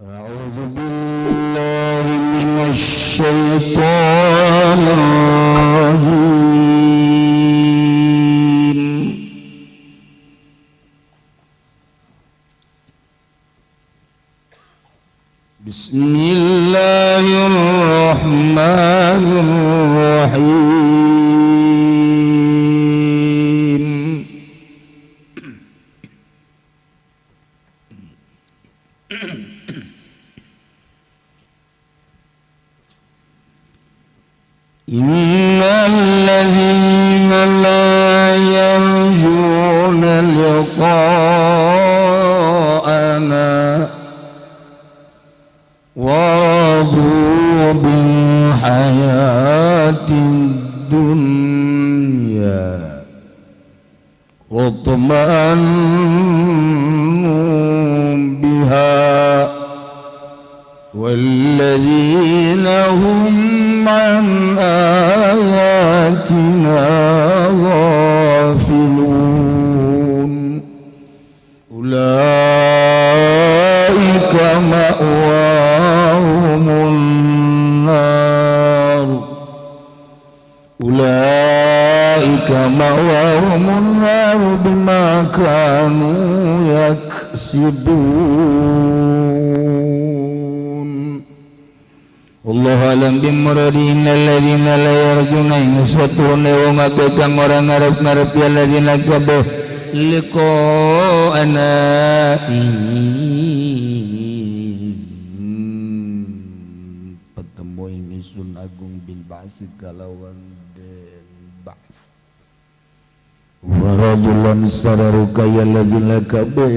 أعوذ بالله من الشيطان الرجيم. بسم الله الرحمن الرحيم. إن الذين لا يرجون لقاءنا ورضوا بالحياة الدنيا واطمأنوا بها والذين هم عن آياتنا غافلون أولئك مأواهم النار أولئك مأواهم النار بما كانوا يكسبون. والله أعلم بمراده. إن الذين لا يرجون ing satuhune wong akeh kang ora ngarep-ngarep ya الذين kabeh لقاءنا ing petemu ing isun agung بالبعث kalawan den ba'ts ورضوا lan sararuka ya الذين kabeh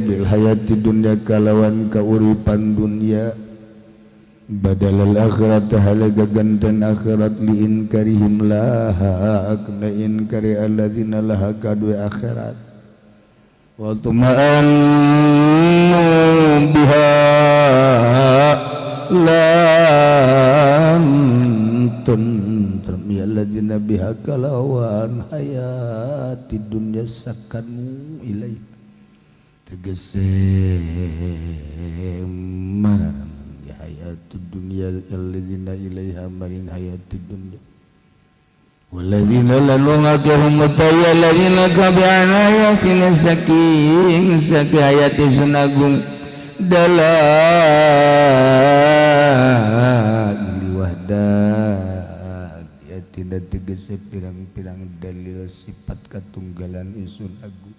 بالحياة الدنيا kalawan kauripan dunya بدل الآخرة hale gaganten akhirat لإنكارهم لها kana inkari الذين لها kadue akhirat واطمأنوا بها lan tentrem ya الذين بها kalawan hayati dunya سكنوا إليها tegese marang ya hayatud dunya الذين إليها maring hayatid dunya والذين lan wong akeh هم utawi الذين kabeh عن آياتنا saking saking ayat isun agung دلائل وحدانيتنا tegese pirang-pirang dalil sifat katunggalan isun agung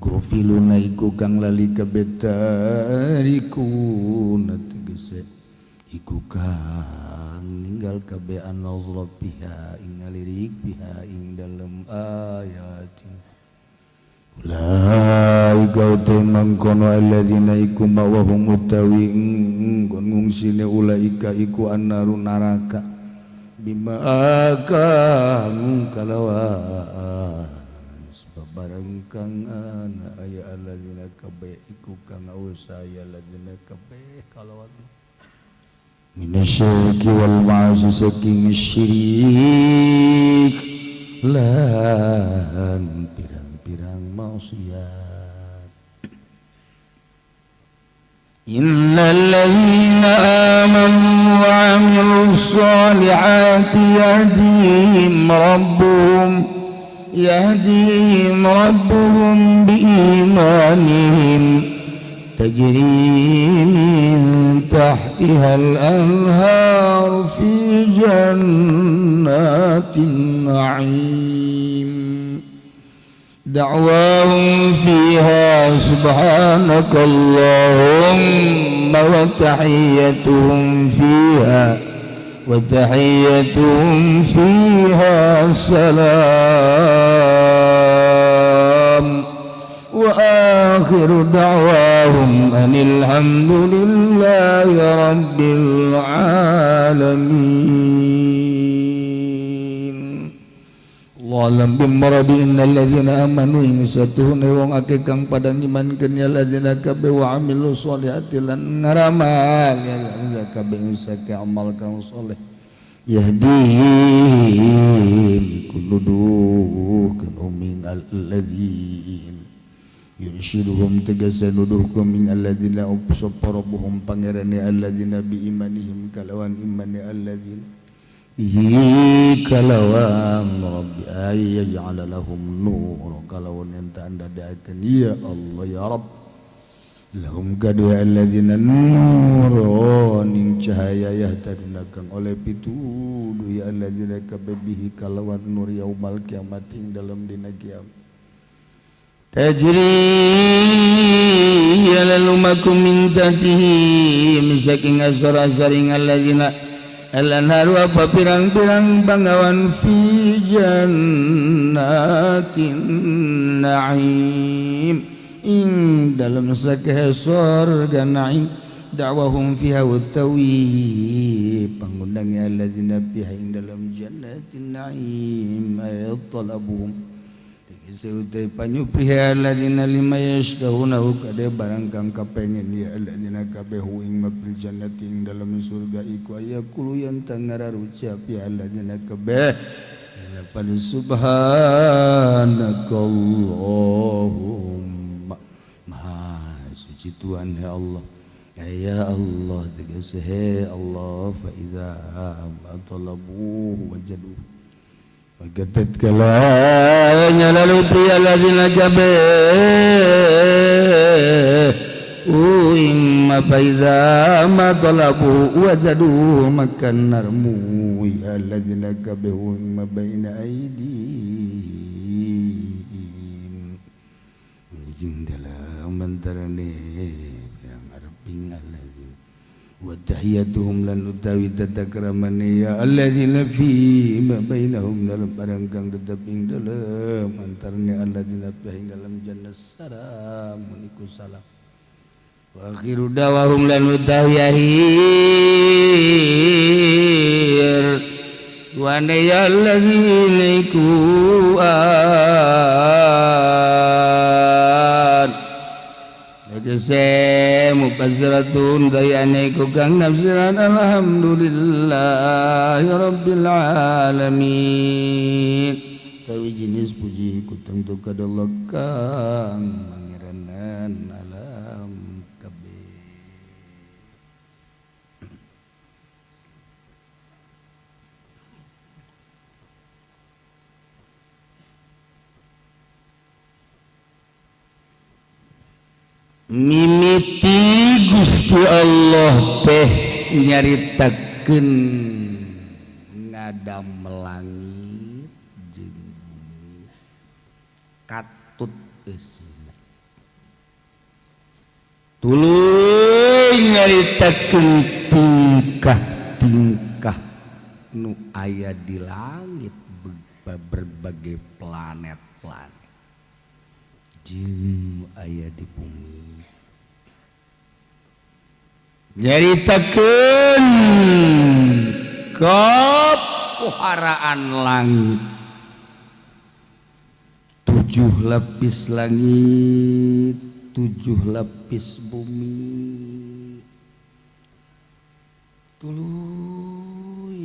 غافلون iku kang lali kabeh تاركون tegese iku kang ninggal kabeh النظر فيها ing ngalirik فيها ing dalem ayat. أولئك utai mangkono الذين iku مأواهم utawi nggon ngungsine أولئك iku النار neraka بما كانوا kalawan sebab barang kang ana aya الذين kabeh iku kang usaya الذين kabeh kalawan من الشرك والمعاصي saking syirik lan pirang-pirang maksiat. إن الذين آمنوا وعملوا الصالحات يهديهم ربهم بإيمانهم تجري من تحتها الأنهار في جنات النعيم دعواهم فيها سبحانك اللهم وتحيتهم فيها سلام وآخر دعواهم أن الحمد لله رب العالمين. الله أعلم بمراده. إن الذين آمنوا ing satuhune wong akeh kang pada ngimankeun ya الذين kabeh وعملوا الصالحات lan ngaramal ya kabeh sake amal kang saleh يهديهم kunuduhkeun uming الذين Yurshiduhum tegese nuduhkum ing alladzina sapa rabbuhum pangerane alladzina bi imanihim kalawan imane alladzina bihi kalawan rabbi ay yaj'al lahum nur kalawan enta andadakeun ya Allah ya Rabb lahum kadua alladzina nuron ing cahaya yahtaduna kang oleh pituduh ya alladzina kabihi kalawan nur yaumal kiamat ing dalem dina kiamat tajri lalumakum min tahtihim saking asor-asoring alladzina al-anharu apa pirang-pirang bangawan fi jannatin na'im ing dalam sakeh surga na'im da'wahum fiha wattawi pangundangnya alladzina fiha ing dalam jannatin na'im ay talabuhum Seutai panyupriha alladzina lima yashtahunahu kade barang kang kapengen ya alladzina kabehu ing mapil jannati ing dalam surga iku ayakulu yang tangararucap ya alladzina kabeh laqad subhanakallahumma maha suci Tuhan ya Allah ya Allah tegese he Allah fa idza talabuhu wajaduhu maka tatkala nyalalu pria alladzina kabe uing ma faidza ma talabu wajadu makan narmu ya alladzina kabe ma baina aidihim jeung dalam antarane yang areping alladzina wa tahiyatuhum lan utawi tatakramane ya alladzina fi ma bainahum dalam barang kang tetep ing dalem antarane alladzina fi ing dalam jannah salam iku salam wa akhiru dawahum lan utawi akhir wa ya alladzina iku tegese mufazziratun dayane ku kang nafsiran alhamdulillahi rabbil alamin tawi jenis puji ku tentu kada Allah kang mangiranan alam kabeh. Mimiti Gusti Allah teh nyaritakeun ngadam langit jeung bumi katut eusina tuluy nyaritakeun tingkah-tingkah nu aya di langit berbagai planet-planet jeung aya di bumi nyaritakeun kepuharaan langit 7 lapis langit 7 lapis bumi tuluy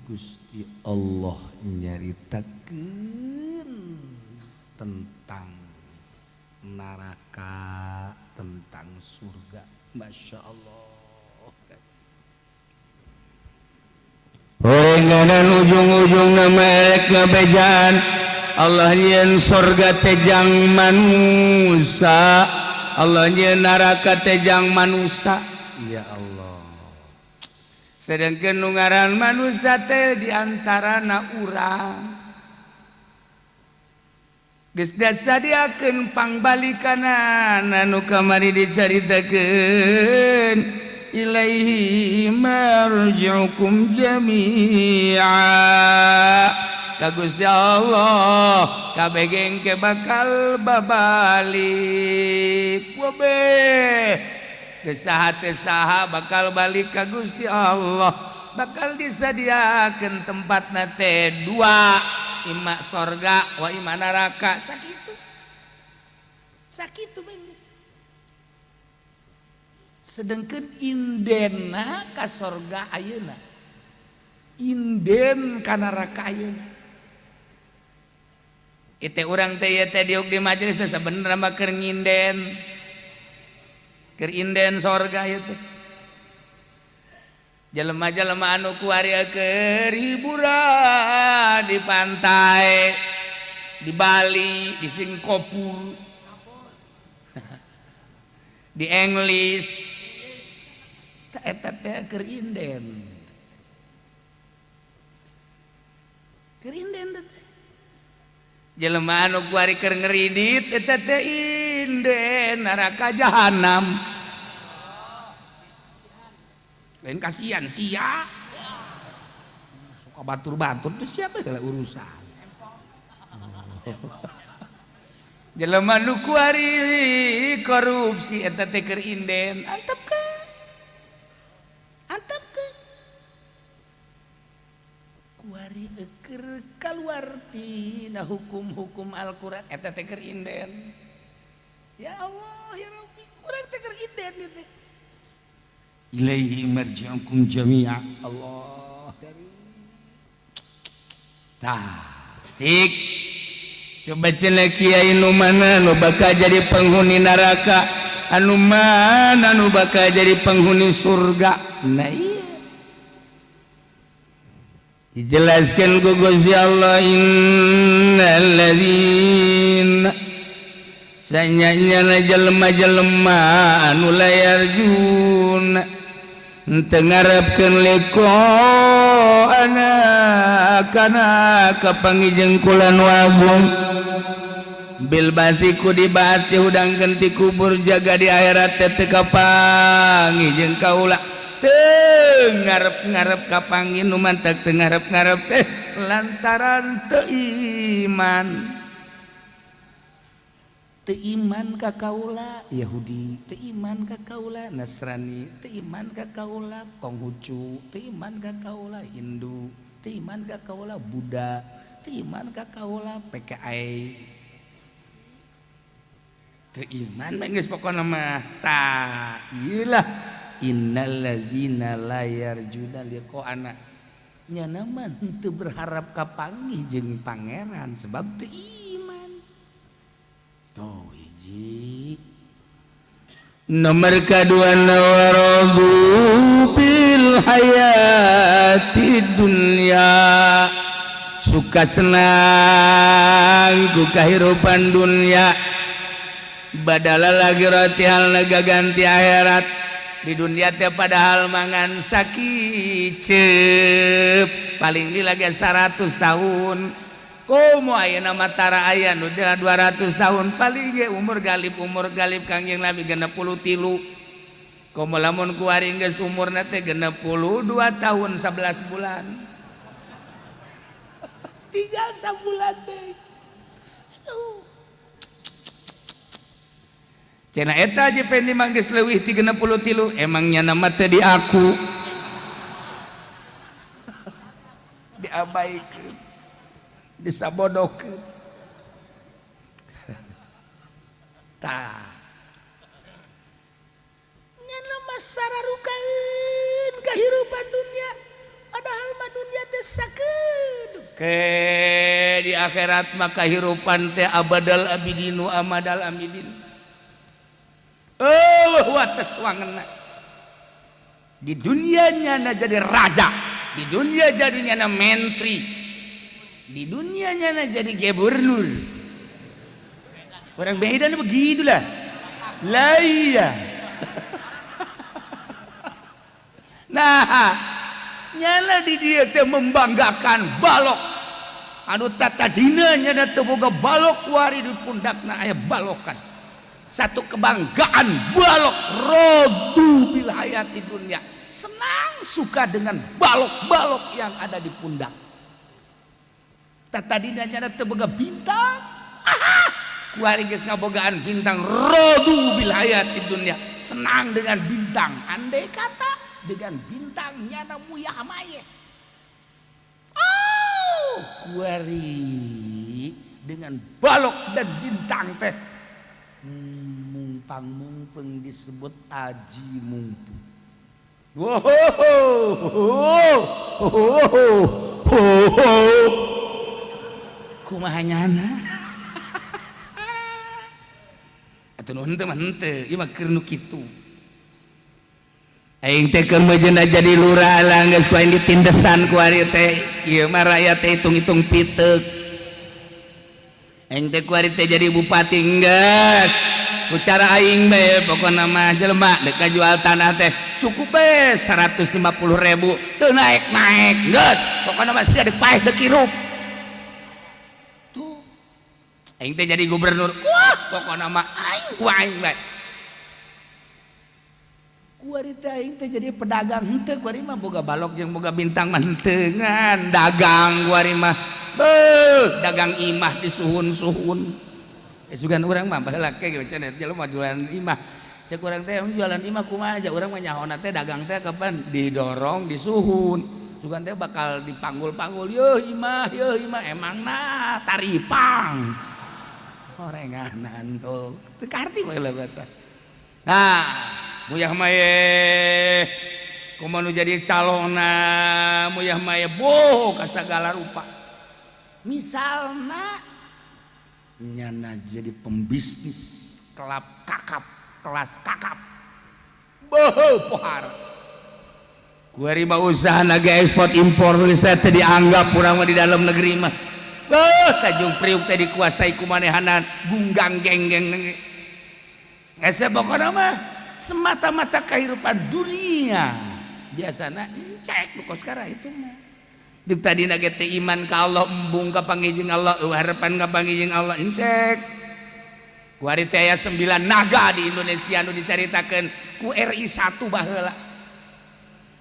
Gusti Allah nyaritakeun tentang neraka tentang surga. Masya Allah. Horenganan ujung-ujung nama erek ngabejaan Allah nyeun surga tejang manusa, Allah nyeun neraka tejang manusa. Ya Allah. Sedangkan nu ngaran manusa teh diantarana urang. Geus disadiakeun pangbalikanana nu kamari dicaritakeun ilaihi marji'ukum jami'a ka Gusti Allah kabeh gengke bakal babalik wabeh geus saha teh saha bakal balik ka Gusti Allah bakal disadiakeun tempatna teh dua ima sorga wa ima neraka sakitu sakitu geus. Sedangkan indena ka sorga ayeuna inden ka neraka ayeuna Itu urang teh ieu teh diuk di majelis teh sabenerna mah keur nginden. Keur inden sorga ieu teh. Jelema-jelema anu kuari keur hiburan di pantai, di Bali, di Singapura, di Inggris. Tah eta teh keur inden. Keur inden teh. Jelema anu kuari keur ngeridit eta teh inden neraka jahanam. Lain kasihan sia. Suka batur-batur tuh siapa segala urusan. Jelema nu kuari korupsi eta teh keur inden, antep ke. Antep ke. Kuari keur kaluar tina hukum-hukum Al-Qur'an eta teh keur inden. Ya Allah ya Rabbi, urang teh keur inden ieu teh. Ilaihi marji'ukum jami'a. Allah karim. Tah, cik. Coba cenah kiai nu mana nu bakal jadi penghuni neraka, anu mana nu bakal jadi penghuni surga. Nah iya. Dijelaskan ku Gusti Allah, innalladzina sanyanya jelema-jelema anu layarjuna teu ngarepkeun liqa ana kana kapanggih jeung kula nu agung bil ba'tsi ku dibati hudangkeun ti kubur jaga di akhirat teh teu kapanggih jeung kaula teu ngarep-ngarep kapanggih nu mantak teu ngarep-ngarep teh lantaran teu iman. Teu iman ka kaula Yahudi, teu iman ka kaula Nasrani, teu iman ka kaula Konghucu, teu iman ka kaula Hindu, teu iman ka kaula Buddha, teu iman ka kaula PKI. Teu iman mah geus pokona mah. Tah, ieu lah innalladzina la yarjuna liqa'ana. Nyana mah teu berharap kapanggih jeung pangeran sebab teu iman. Tuh hiji. Nomor kedua, nawaradu bil hayati dunya, suka senang ku kahirupan dunia badala lagi roti hal ganti akhirat. Di dunia teh padahal mangan sakiceup paling lila ge 100 tahun. Komo ayeuna mah tara aya nu 200 tahun paling ge umur galib Kangjeng Nabi 63. Komo lamun kuari geus umurna teh 62 tahun 11 bulan. Tinggal sabulan deui. Aduh. Cenah eta aja Pendi mah geus leuwih ti 63, emangnya nama teh di aku. Diabaikeun. Disabodokeun. Tah. Nyana mah sararukaeun kahirupan dunia, padahal mah dunia teh sakeun. Ke di akhirat mah kahirupan teh abadal abidin wa amadal amidin. Oh, wates wangenna. Di dunia nyana jadi raja, di dunia jadi nyana menteri, di dunia nyana jadi gubernur. Orang Medan begitulah. Lah iya. Nah, nyana di dia teh membanggakan balok. Anu tatadina nyana teu boga balok wari di pundakna aya balokan. Satu kebanggaan balok rodu bil hayati dunia. Senang suka dengan balok-balok yang ada di pundak. Tatadina nyana teu boga bintang. Kuari geus ngabogaan bintang rodu bil hayati dunia. Senang dengan bintang. Andai kata dengan bintang nyana muyah maye. Oh, kuari dengan balok dan bintang teh mungpang mungpeng disebut aji mungpu. Wow, kumaha nyana? Atuh nu henteu mah henteu, ieu mah keur nu kitu. Aing teh keur mejeuna jadi lurah lah geus ku aing ditindesan ku ari teh. Ieu mah rakyat teh hitung-hitung piteuk. Aing teh ku ari teh jadi bupati geus. Ku cara aing bae pokona mah jelema dek jual tanah teh cukup bae 150.000 teu naek-naek geus. Pokona mah sia dek paeh dek hirup. Tuh. Aing teh jadi gubernur. Wah, pokona mah aing ku aing bae. Kuari teh aing teh jadi pedagang henteu, kuari mah boga balok jeung boga bintang mah henteu, ngan dagang kuari mah. Beuh, dagang imah disuhun-suhun. Sugan urang mah baheula ke cenah jelema jualan imah. Cek urang teh jualan imah kumaha aja, urang mah nyahona teh dagang teh kapan didorong disuhun. Sugan teh bakal dipanggul-panggul, yeuh imah, yeuh imah, emangna taripang. Orenganan oh. Teu karti baheula bata. Nah, muyah maye kumaha nu jadi calonna muyah maye boh ka sagala rupa. Misalna nyana jadi pembisnis kelap kakap kelas kakap boh pohar. Kuari mah usaha naga ekspor impor geus teh dianggap urang mah di dalam negeri mah. Beuh, Tanjung Priuk teh dikuasai ku manehanan gunggang genggeng. Geus pokona mah semata-mata kehidupan dunia biasana cek nu kos sekarang itu mah. Duk tadi nage teh iman ka Allah, embung ka pangijing Allah, harapan ka pangijing Allah encek. Kuari teh aya 9 naga di Indonesia nu dicaritakeun ku RI 1 baheula.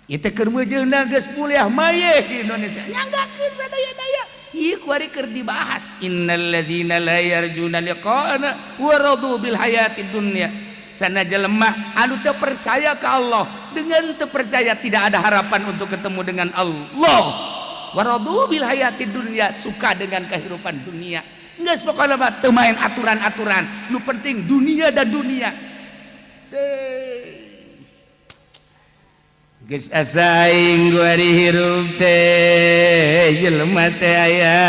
Ieu teh keur meujeunna geus muliah mayeh di Indonesia. Nyanggakeun sadaya-daya. Ieu kuari keur dibahas innalladzina la yarjuna liqa'ana wa radu bil hayatid dunya. Sana jelema anu teu percaya ka Allah, dengan teu percaya tidak ada harapan untuk ketemu dengan Allah. Waradu bil hayatid dunya, suka dengan kehidupan dunia. Geus pokona mah teu main aturan-aturan, nu penting dunia dan dunia. Geus asa aing kuari hirup teh jelema teh aya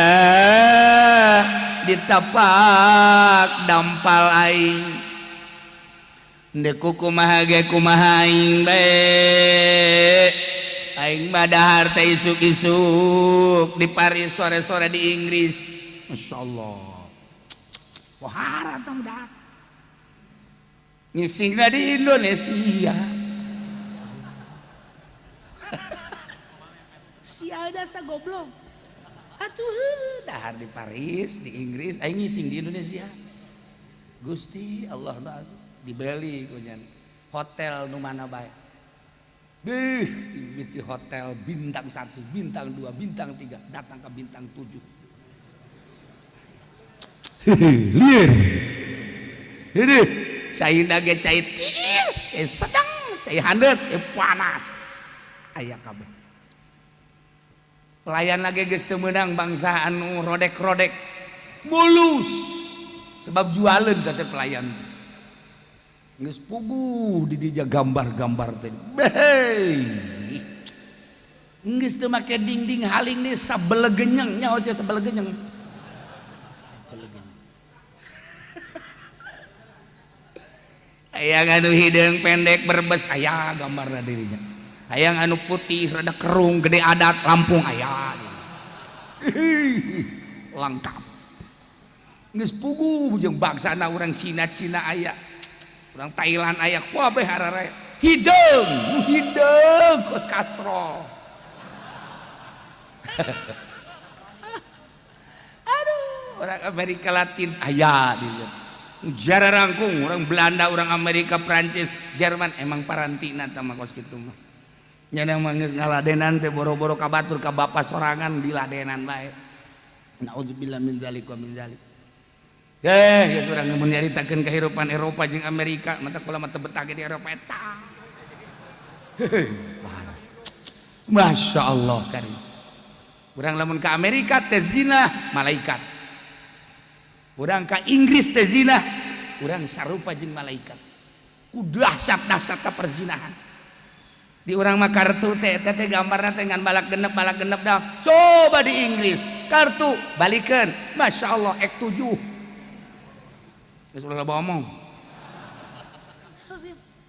ditapak dampal aing. Deku kumaha ge kumaha aing bae. Aing mah dahar teh isuk-isuk di Paris, sore-sore di Inggris. Masya Allah. Pohara tong dahar. Ngisingna di Indonesia. Sial jasa goblok. Atuh dahar di Paris, di Inggris, aing ngising di Indonesia. Gusti Allah nu dibeli kunyan hotel nu mana bae. Beuh, di hotel bintang 1, bintang 2, bintang 3, datang ke bintang 7. Lieur. Ini cai ge cai tiis, cai sedang, cai handeut, panas. Aya kabeh. Pelayan lagi geus teu meunang bangsa anu rodek-rodek. Mulus. Sebab jualeun teh pelayan. Geus puguh di dija gambar-gambar teh. Behey. Geus teu make dinding haling nih sabelegenyeng, nyaho sia sabelegenyeng. Sabelegenyeng. Aya anu hideung pendek berbes aya gambarna dirinya. Hayang anu putih rada kerung gede adat Lampung aya. Lengkap. Geus puguh jeung bangsana urang Cina-Cina aya. Urang Thailand aya kabeh araraya. Hideung, hideung kos kastrol. Aduh, orang Amerika Latin aya di dieu. Jara rangkung orang Belanda, orang Amerika, Prancis, Jerman emang parantina tah mah kos kitu mah. Nya mah geus ngaladenan teh boro-boro ka batur ka bapa sorangan diladenan bae. Naudzubillah min dzalik wa min dzalik. Geus urang mun nyaritakeun kehidupan Eropa jeung Amerika, mata kula mah teu betah ge di Eropa eta. Masya Allah karim. Urang lamun ka Amerika teh zina malaikat. Urang ka Inggris teh zina, urang sarupa jeung malaikat. Ku dahsyat-dahsyat perzinahan. Di urang mah kartu teh teh gambarna teh ngan balak genep dah. Coba di Inggris kartu balikeun, Masya Allah ek 7. Geus ulah loba omong.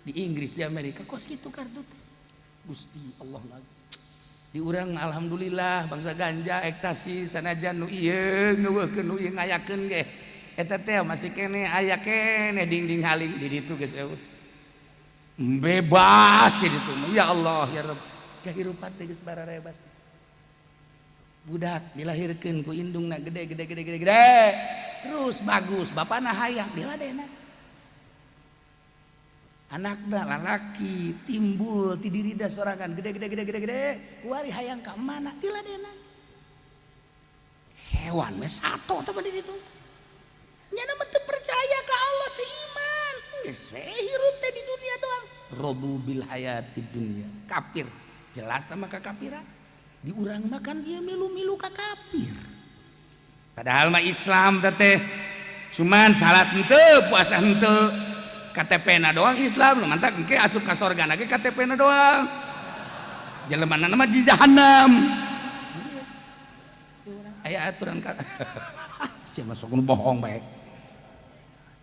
Di Inggris, di Amerika kos gitu kartu teh. Gusti Allah lagi di urang, alhamdulillah bangsa ganja, ekstasi, sanajan nu ieu ngeuweuhkeun, nu ieu ngayakeun ge eta teh masih kene aya kene dingding haling. Di ditu geus eueuh, bebas di ditu. Ya Allah, ya Rabb, kehidupan teh geus bararebas. Budak dilahirkeun ku indungna, gede gede gede gede gede, terus bagus, bapana hayang diladena. Anakna lalaki timbul ti dirida sorangan, gede gede gede gede gede, kuari hayang ka mana, diladena. Hewan we sato teh di ditu nyana mah teu percaya ka Allah, teu iman, geus we hirup teh di dunia doang. Radu bil hayati dunya, kafir jelas sama kakafiran. Di urang makan ieu milu-milu ka kafir, padahal mah Islam teh, cuman salat henteu, puasa henteu, KTP na doang Islam. Mantap, engke asup ka sorga na ge KTP na doang, jelema na mah di jahanam. Aya aturan ka sia masuk nu bohong bae.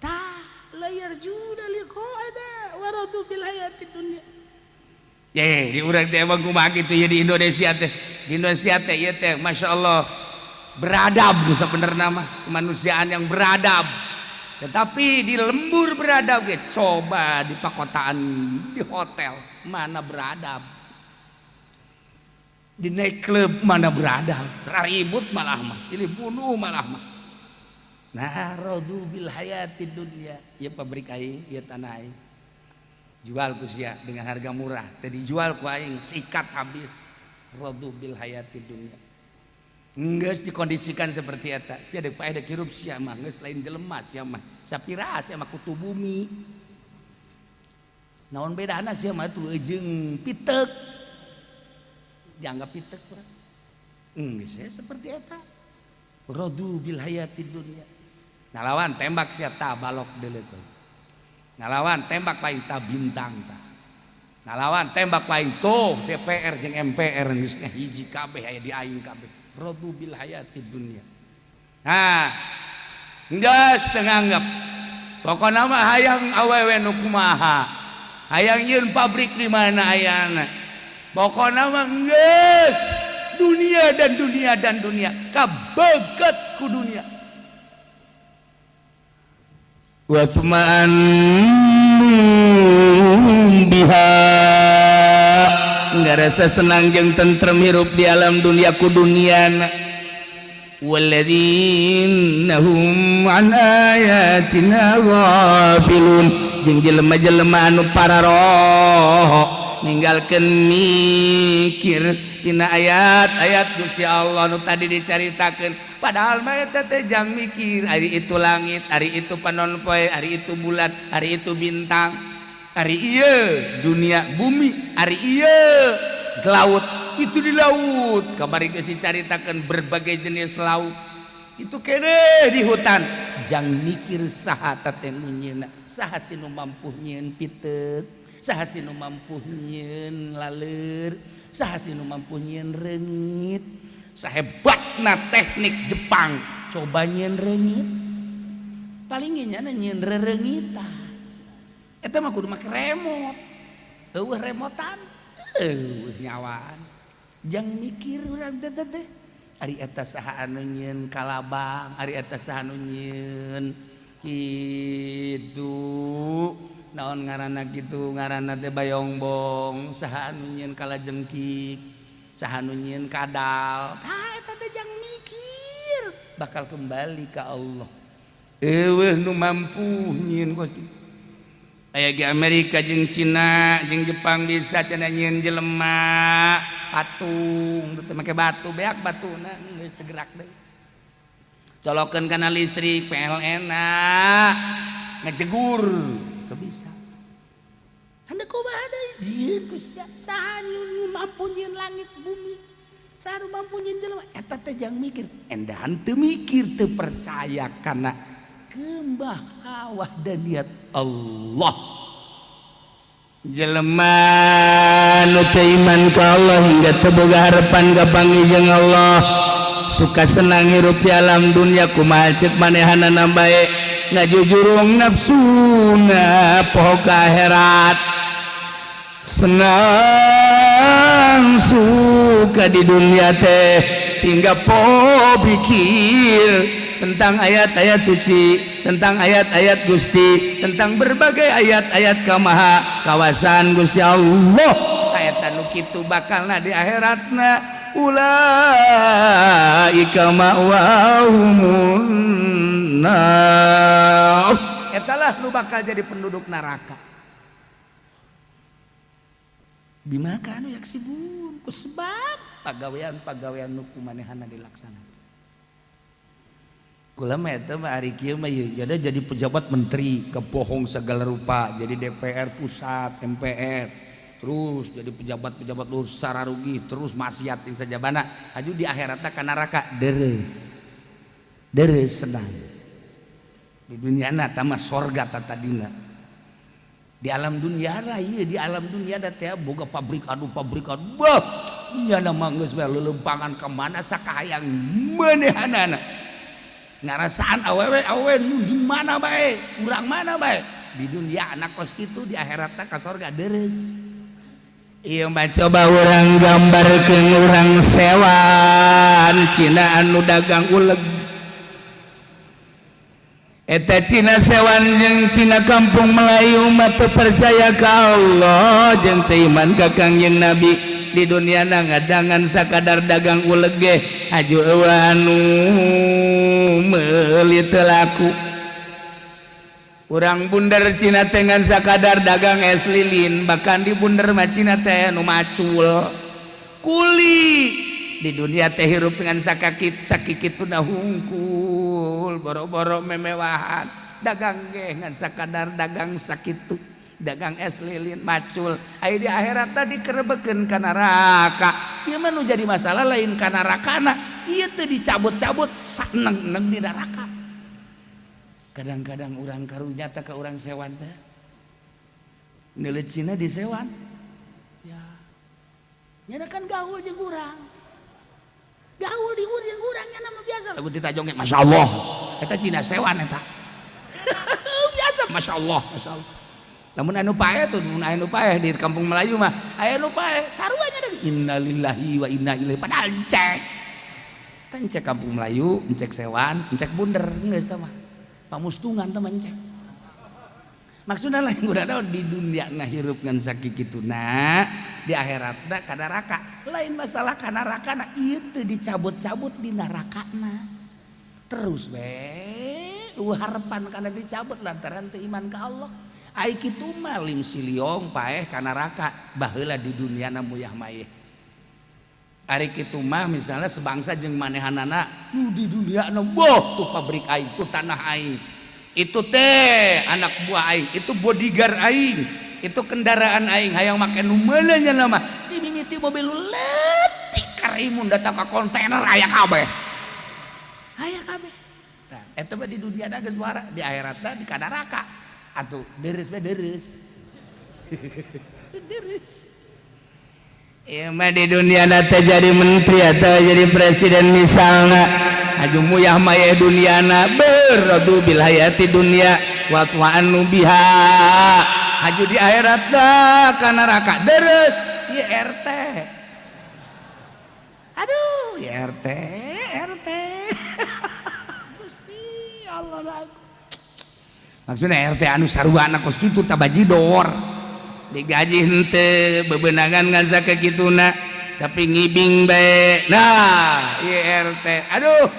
Tah, la yarjuna liqa'ana wa radu bil hayatid dunya. Ye, di urang teh emang kumaha kitu ya di Indonesia teh. Di Indonesia teh ieu teh Masya Allah beradab sebenarnya mah, kemanusiaan yang beradab. Tetapi di lembur beradab ge, coba di pakotaan, di hotel mana beradab, di night club mana beradab, ribut malah mah, silih bunuh malah mah. Nah, radu bil hayati dunya. Ya pabrik aing, ya tanah aing jual ku sia dengan harga murah, tadi jual ku aing, sikat habis. Radu bil hayati dunya. Geus dikondisikan seperti eta, sia dek paeh dek hirup, sia mah geus lain jelema, sia mah sapira, sia mah kutu bumi. Naon bedana sia mah tuh jeung pitek? Dianggap pitek urang geus ya seperti eta. Radu bil hayati dunya. Ngalawan tembak sia, ta balok deuleu, ngalawan tembak paing, ta bintang, ta ngalawan tembak paing, tuh DPR jeung MPR geus hiji kabeh, aya di aing kabeh. Radu bil hayati dunya. Nah, geus teu nganggep, pokona mah hayang awewe nu kumaha, hayang nyieun pabrik di mana ayana, pokona mah geus dunia dan dunia dan dunia, kabeget ku dunia. Wa tuma'annu biha, nggak rasa senang jeung tentrem hirup di alam dunia ku duniana. Walladzina hum an ayatina ghafilun, jeung jelema-jelema anu pararoho ninggalkeun mikir tina ayat-ayat Gusti Allah nu tadi dicaritakeun. Padahal mah eta teh jang mikir, ari itu langit, ari itu panon poe, ari itu bulan, ari itu bintang, ari ieu dunia bumi, ari ieu laut, itu di laut kamari geus dicaritakeun berbagai jenis laut, itu kene di hutan, jang mikir saha teh nu nyieunna, saha sih nu mampu nyieun piteuk, saha sih nu mampu nyieun laleur, saha sih nu mampu nyieun reungit. Sahebatna teknik Jepang, coba nyieun reungit, paling nya nyieun rereungitan, eta mah kudu make remote, eueuh remotan, eueuh nyawaan. Jang mikir urang teh teh, ari eta saha anu nyieun kalabang, ari eta saha anu nyieun kitu, naon ngaranna kitu, ngaranna teh bayongbong, saha anu nyieun kalajengkik, saha anu nyieun kadal. Tah, eta teh jang mikir, bakal kembali ka Allah. Eueuh nu mampu nyieun kos kitu. Aya ge Amerika jeung Cina jeung Jepang bisa cenah nyieun jelema patung teu make batu, beak batuna geus teu gerak deui, colokeun kana listrik PLN na ngejegur, teu bisa. Hendak kumaha deui, jieun ku sia? Saha nu mampu nyieun langit bumi, saha nu mampu nyieun jelema? Eta teh jang mikir, endahan teu mikir, teu percaya kana kembah wahdaniyat Allah. Jelema nu teu iman ka Allah hingga teu boga harapan kapanggih jeung Allah, suka senang hirup di alam dunia, kumaha ceuk manehanana bae. Ngajujurung nafsuna poho ka akhirat, senang suka di dunia teh hingga poho pikir tentang ayat-ayat suci, tentang ayat-ayat Gusti, tentang berbagai ayat-ayat kamaha kawasan Gusti Allah. Ayat anu kitu bakalna di akhiratna ulaika ma'wahumun nar. Etalah nu bakal jadi penduduk neraka. Bima kanu yaksibun, ku sebab pagawean-pagawean nu kumanehana dilaksanakan. Kula mah eta mah ari kieu mah ieu jadi pejabat menteri kebohong segala rupa, jadi DPR pusat, MPR, terus jadi pejabat-pejabat luhur sararugi, terus maksiat yang sajabana, aju di akhiratna ka neraka deres. Deres senang. Di dunia na tama sorga tatadina. Di alam dunia lah ieu, di alam dunia da teh boga pabrik, aduh pabrik, aduh bah nya mah geus bae leuleumpangan ka mana sakahayang manehanana. Ngarasaan awewe awewe nu di mana bae, urang mana bae. Di dunia anak kos kitu, di akhiratna ka sorga deres. Ieu mah coba urang gambarkeun urang sewan Cina anu dagang uleg. Eta Cina sewan jeung Cina kampung Melayu mah teu percaya ka Allah jeung teu iman ka Kangjeng Nabi. Di dunia na ngadangan sakadar dagang uleg ge aju eueuh anu meuli teu laku. Urang bunder Cina teh ngan sakadar dagang es lilin, bahkan di bunder mah Cina teh nu macul kuli. Di dunia teh hirup dengan sakakit sakikituna hungkul, boro-boro memewahan dagang ge ngan sakadar dagang sakitu, dagang es lilin macul. Aya di akhirat tadi kerebekeun ka neraka. Ieu mah nu jadi masalah lain ka nerakana, ieu teh dicabut-cabut saneng-neng di neraka. Kadang-kadang urang karunya teh ka urang sewan teh neuleut Cina di sewan ya nyana kan gaul jeung urang, gaul di urang urang nya nama biasa lagu tita jonge Masya Allah eta Cina sewan eta biasa Masya Allah Masya Allah. Lamun anu paeh tuh, mun anu paeh di kampung Melayu mah aya nu paeh sarua nya deui innalillahi wa inna ilaihi, padahal encek kan encek kampung Melayu, encek sewan, encek bunder geus tah mah pamustungan tah mah encek. Maksudna lain udah tahu di dunia na hirup ngan sakikituna, di akhiratna ka neraka. Lain masalah ka neraka na, ieu teu dicabut-cabut di nerakana terus we harapan karena dicabut lantaran teu iman ka Allah. Ai kitu mah lim siliong paeh ka neraka baheula di dunia na muyah mayeh. Ari kitu mah misalnya sebangsa jeung manehanana nu di dunia na boh tuh pabrik aing, tuh tanah aing, itu teh anak buah aing, itu bodyguard aing, itu kendaraan aing, hayang make nu meuleuh nya mah ti mimiti mobil leutik karimun datang ka kontainer aya kabeh, aya kabeh. Tah eta mah di dunia geus wara, di akhiratna di ka neraka atuh deres we deres deres. Ieu mah di dunia teh jadi menteri atau jadi presiden misalnya aju muyah mayeh duniana beradu bil hayati dunia wa anu biha, haju di akhirat ka neraka deres. Ieu RT, aduh ya RT RT Gusti Allah aku. Maksudnya RT anu sarua kos kitu tabajidor, digaji henteu, bebenangan ngan sakituna tapi ngibing bae. Nah ieu RT aduh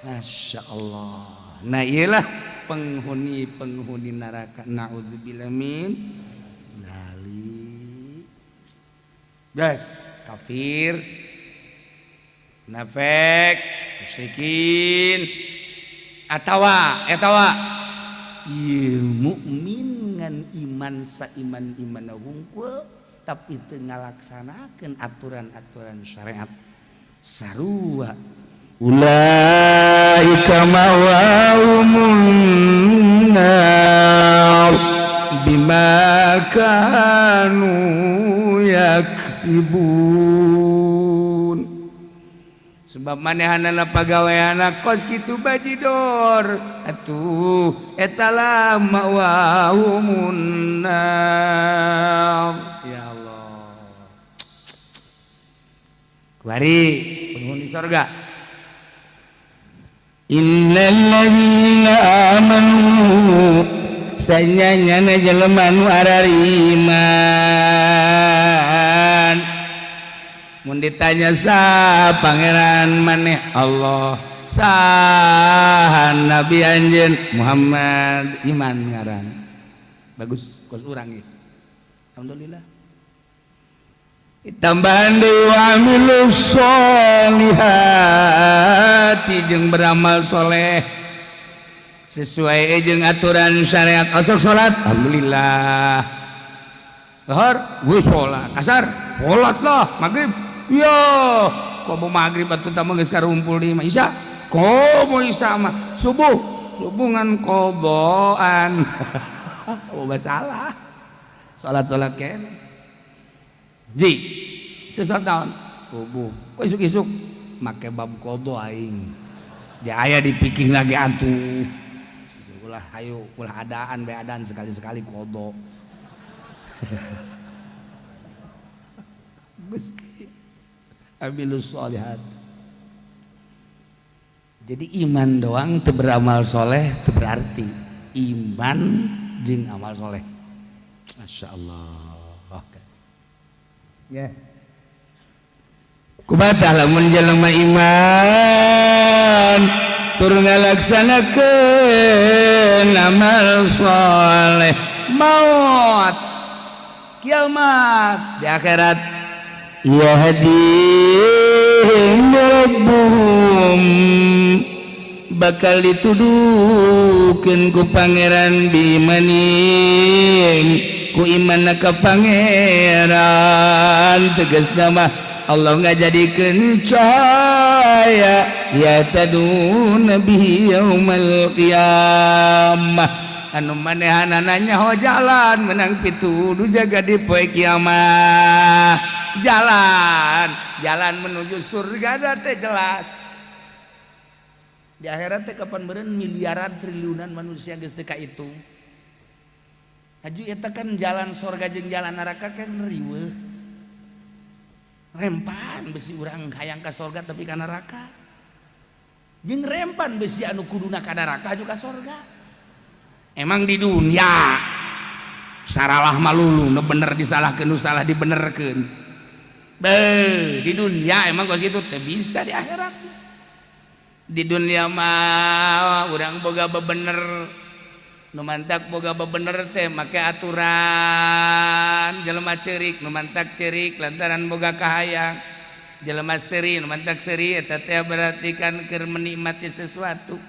Masya Allah. Nah iyalah penghuni-penghuni neraka, naudzubillah min dzalik. Gas kafir, nafek, musyrikin atawa etawa ieu mukmin ngan iman saiman iman hungkul tapi teu ngalaksanakeun aturan-aturan syariat sarua ulaika ma'wahumun nar bima kanu yaksibun. Sebab manehanana pagaweanana kos kitu bajidor atuh eta lah ma'wahumun nar. Ya Allah, kuari penghuni sorga. Innalladzina amanu, sanyanyana jelema nu arariman. Mun ditanya, "Sa pangeran maneh?" "Allah." "Saha nabi anjeun?" "Muhammad." Iman ngaran bagus kos urang ieu. Alhamdulillah. Tambahan deui, amilu sholihati, jeung beramal soleh sesuai jeung aturan syariat. Osok salat, alhamdulillah. Lohor gue salat, asar salat lah, maghrib yo komo maghrib atuh tah geus karumpul di imah, isya komo isya mah, subuh subuh ngan qadaan. Oh, masalah salat-salat kene ji sesuatu tahun subuh kok isuk-isuk make bab qada aing dia aya dipikir lagi atuh. Ulah, ayo ulah adaan be adaan, sekali-sekali qada. Gusti, amilus sholihat. Jadi iman doang teu beramal soleh teu berarti. Iman jeung amal soleh, Masya Allah ya. Kubatah lamun jelema iman tur ngalaksanakeun amal soleh, maut kiamat di akhirat, yahdihim rabbuhum, bakal dituduhkeun ku pangeran, biimanihim, ku iman ka pangeran. Tegasna mah Allah ngajadikeun cahaya, yahtaduna bihi yaumal qiyamah, anu manehanana nyaho jalan menang pituduh jaga di poe kiamat. Jalan jalan menuju surga da teh jelas. Di akhirat teh kapan meureun miliaran triliunan manusia geus teu kahitung. Haju eta kan jalan sorga jeung jalan neraka kan riweuh rempan. Besi urang hayang ka sorga tapi ka neraka, jeung rempan besi anu kuduna ka neraka juga sorga. Emang di dunia saralah malulu, nu bener disalahkeun, nu salah dibenerkeun. Beuh, di dunia emang kos kitu teu bisa di akhirat. Di dunia mah urang boga bebener, nu mantak boga bebener teh make aturan. Jelema ceurik, nu mantak ceurik lantaran boga kahayang. Jelema seuri, nu mantak seuri eta teh berarti kan keur menikmati sesuatu.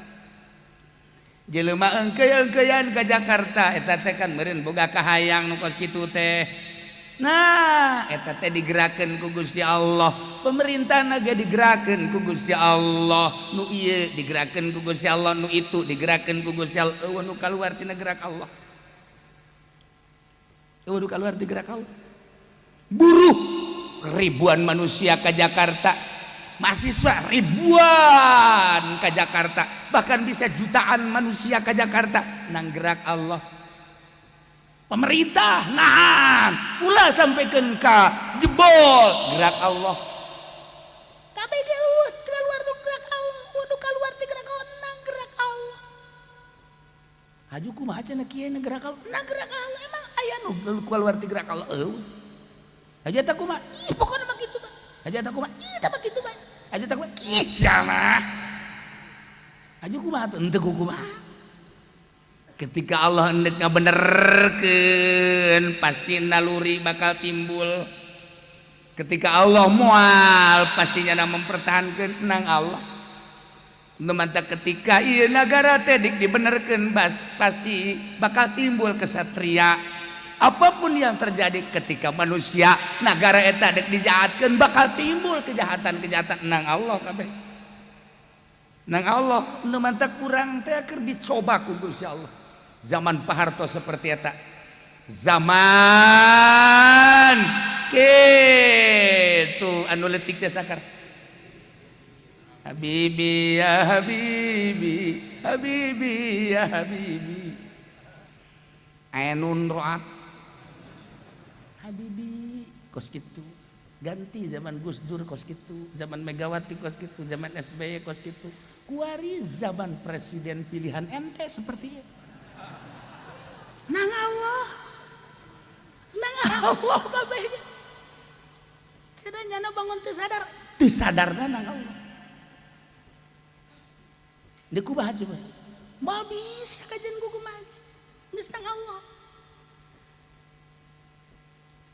Jelema engkey-engkeyan ka Jakarta, eta teh kan meureun boga kahayang nu kos kitu teh. Nah, eta teh digerakkeun ku Gusti Allah, pemerintah ge digerakkeun ku Gusti Allah, nu ieu digerakkeun ku Gusti Allah, nu itu digerakkeun ku Gusti Allah. Euweuh nu kaluar tina gerak Allah, euweuh nu kaluar ti gerak Allah. Buruh ribuan manusia ke Jakarta, mahasiswa ribuan ke Jakarta, bahkan bisa jutaan manusia ke Jakarta, nang gerak Allah. Pemerintah nahan ulah sampai ka jebol, gerak Allah. KBG euweuh keluar nu gerak Allah, nu keluar ti gerak Allah, nang gerak Allah. Haju kumaha cenah kieu gerak Allah, nang gerak Allah? Emang aya nu keluar ti gerak Allah? Euweuh. Haju eta kumaha? Ih, pokona mah kitu mah. Haju eta kumaha? Ih, tah kitu mah. Haju eta kumaha? Ih, sia mah. Haju kumaha tuh? Henteu kumaha. Ketika Allah hendak ngabenerkeun, pasti naluri bakal timbul. Ketika Allah mual, pastinya na mempertahankan nang Allah. Nu mantak ketika ieu nagara teh dibenerkeun, pasti bakal timbul kesatria. Apapun yang terjadi, ketika manusia nagara eta dek dijahatkeun, bakal timbul kejahatan-kejahatan. Nang Allah kabeh, nang Allah. Nu mantak kurang teh keur dicoba ku Gusti Allah. Zaman Pak Harto seperti eta, zaman kitu anu leutik teh sakar. Habibi ya habibi, habibi ya habibi. Ainun roat habibi kos kitu. Ganti zaman Gus Dur kos kitu, zaman Megawati kos kitu, zaman SBY kos kitu. Kuari zaman presiden pilihan ente seperti itu. Nang Allah. Nang Allah kabeh. Cenah nyana bangun teu sadar, teu sadarna nang Allah. Di kumaha coba? Moal bisa kajian ku kumaha. Geus nang Allah.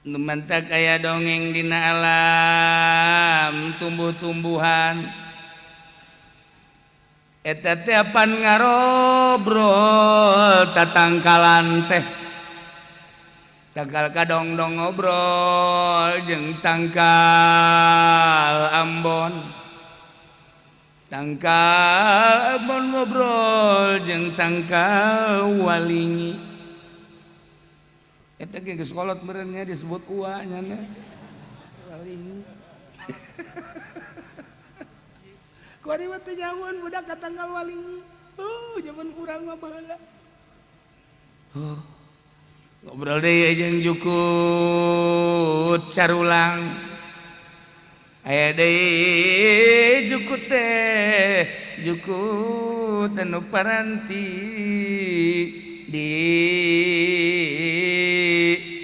Nu mantak aya dongeng dina alam tumbuh-tumbuhan. Eta teh apan ngarobrol tatangkalan teh. Tangkal kadongdong ngobrol jeung tangkal Ambon. Tangkal Ambon ngobrol jeung tangkal Walingi. Eta ge geus kolot meureun nya disebut ua nya Walingi. Kuari mah teu nyahoan budak ka tangkal Walingi. Oh, zaman urang mah baheula. Oh. Ngobrol deui jeung jukut carulang. Aya deui jukut teh, jukut anu paranti di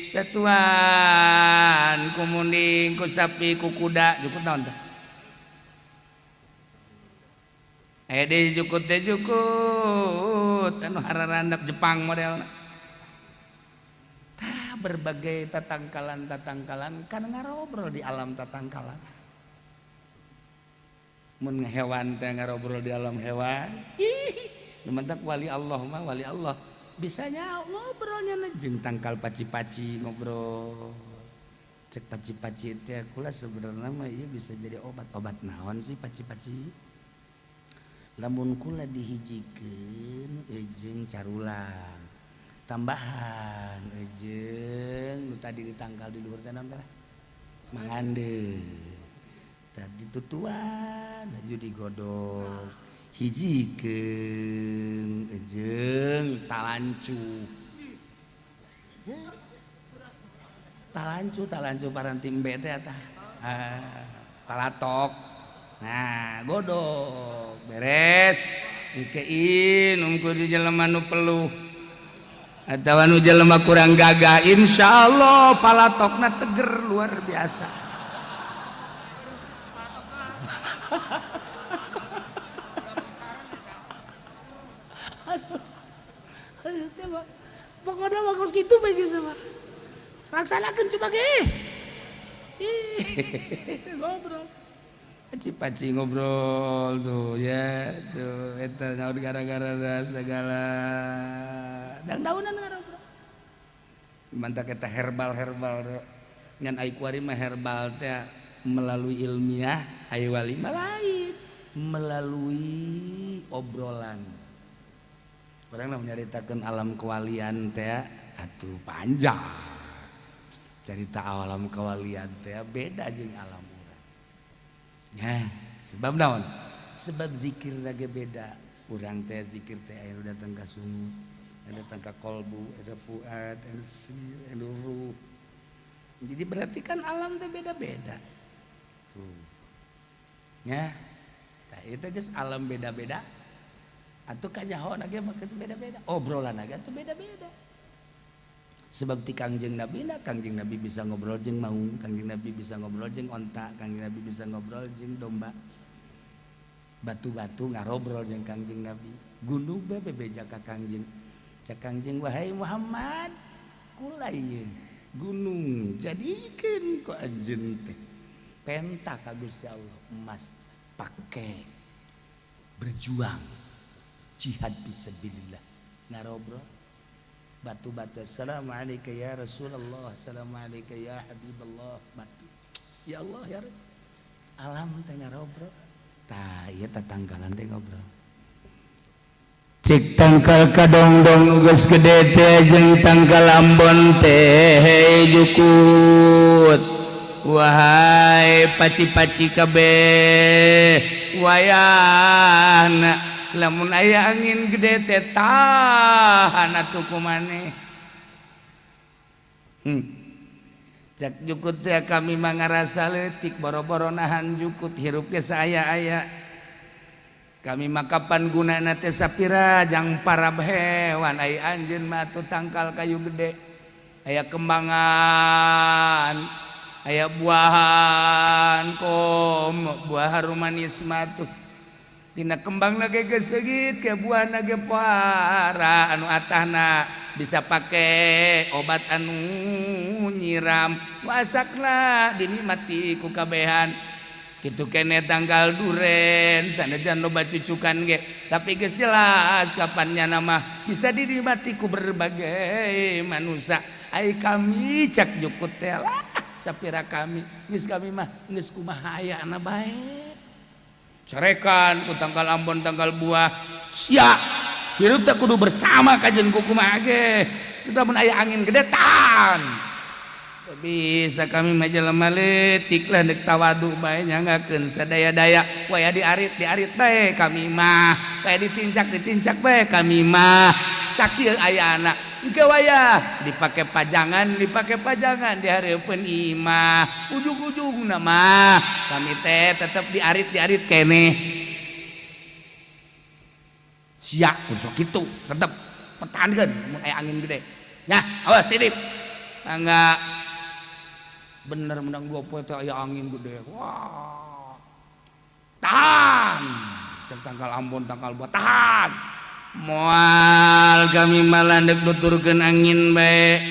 satuan ku munding ku sapi ku kuda jukut naon teh? Aya deui jukut teh jukut anu hararandap Jepang modelna. Tah berbagai tatangkalan-tatangkalan kan ngarobrol di alam tatangkalan. Mun hewan teh ngarobrol di alam hewan. Ih, nu mantak wali Allah mah wali Allah. Bisanya ngobrolnya jeung tangkal paci-paci ngobrol. Cek paci-paci teh kula sebenarnya mah ieu bisa jadi obat. Obat naon sih paci-paci? Lamun kula dihijikeun jeung carulang. Tambahan jeung nu tadi ditangkal di luhur teh naon teh? Mangande. Tadi tutuan laju digodok. Hijikeun jeung talancu. Talancu, talancu paranti embe teh tah. Palatok. Nah, godok beres. Engkein ungkur di jelema nu peluh. Atawa nu jelema kurang gagah, insyaallah palatokna teger luar biasa. Aduh, aduh, coba. Pokoknya bagus gitu bae geus mah. Laksanakeun coba ge. Ngobrol. Paci-paci ngobrol tuh ya tuh eta naon gara-gara segala dang-daunan ngobrol. Mantak eta herbal-herbal ngan ai kuari mah herbal teh melalui ilmiah, ai wali mah lain melalui obrolan. Urang lah nyaritakeun alam kewalian teh atuh panjang. Cerita alam kewalian teh beda jeung alam urang. Nah, sebab naon? Sebab zikir lagi beda. Urang teh zikir teh aya nu datang ka sungut, aya datang ka kolbu, ada fuad, ada sir, ada ruh. Jadi berarti kan alam teh beda-beda. Tuh. Ya. Tah itu geus alam beda-beda. Atuh kanyahoan ge mah beda-beda. Obrolan ge atuh beda-beda. Sebab ti Kangjeng Nabi na, Kangjeng Nabi bisa ngobrol jeung maung, Kangjeng Nabi bisa ngobrol jeung onta, Kangjeng Nabi bisa ngobrol jeung domba. Batu-batu ngarobrol jeung Kangjeng Nabi. Gunung bae bebeja ka Kangjeng. Cak Kangjeng, wahai Muhammad, kula ieu gunung jadikeun ku anjeun teh. Penta ka Gusti Allah emas pake berjuang jihad fisabilillah. Ngarobrol batu-batu, assalamualaikum ya Rasulullah, assalamualaikum ya Habiballah. Batu, ya Allah ya Rabb. Alam teh ngarobrol. Tah ieu tatangkalan teh ngobrol. Cik tangkal kadongdong geus gede teh jeung tangkal Ambon teh jukut. Wahai paci-paci kabeh wayahna lamun aya angin gede teh tahan atuh ku maneh. Cak jukut teh kami mah ngarasa leutik boro-boro nahan jukut hirup ge saaya-aya. Kami mah kapan gunana teh sapira jang para hewan ai anjeun mah atuh tangkal kayu gede aya kembangan aya buahan kom buah harum manis mah tuh tina kembang lagi geus seugit ke buahna ge pohara anu atahna bisa pake obat anu nyiram wasakna dinikmati ku kabehan kitu kene tanggal duren sanajan loba cucukan ge tapi geus jelas kapannya nama bisa dinikmati ku berbagai manusia. Ai kami cak jukut teh lah sapira kami geus kami mah geus kumaha ayana bae carekan ku tanggal ambon tanggal buah sia hirup teh kudu bersama kajeun ku kumaha ge lamun aya angin gede tahan bisa kami mah jelema leutik lah deuk tawadu bae nyanggakeun sadaya-daya waya diarit bae kami mah waya ditincak bae kami mah sakieu ayana engke waya dipake pajangan di hareupeun imah ujung-ujungna mah kami teh tetep diarit keneh sia kudu sok kitu tetep pertahankeun mun aya angin gede nya awas titip mangga bener menang 2 poe teh aya angin gede wah tahan cek tangkal Ambon tangkal buah tahan moal kami malah dek nuturkeun angin bae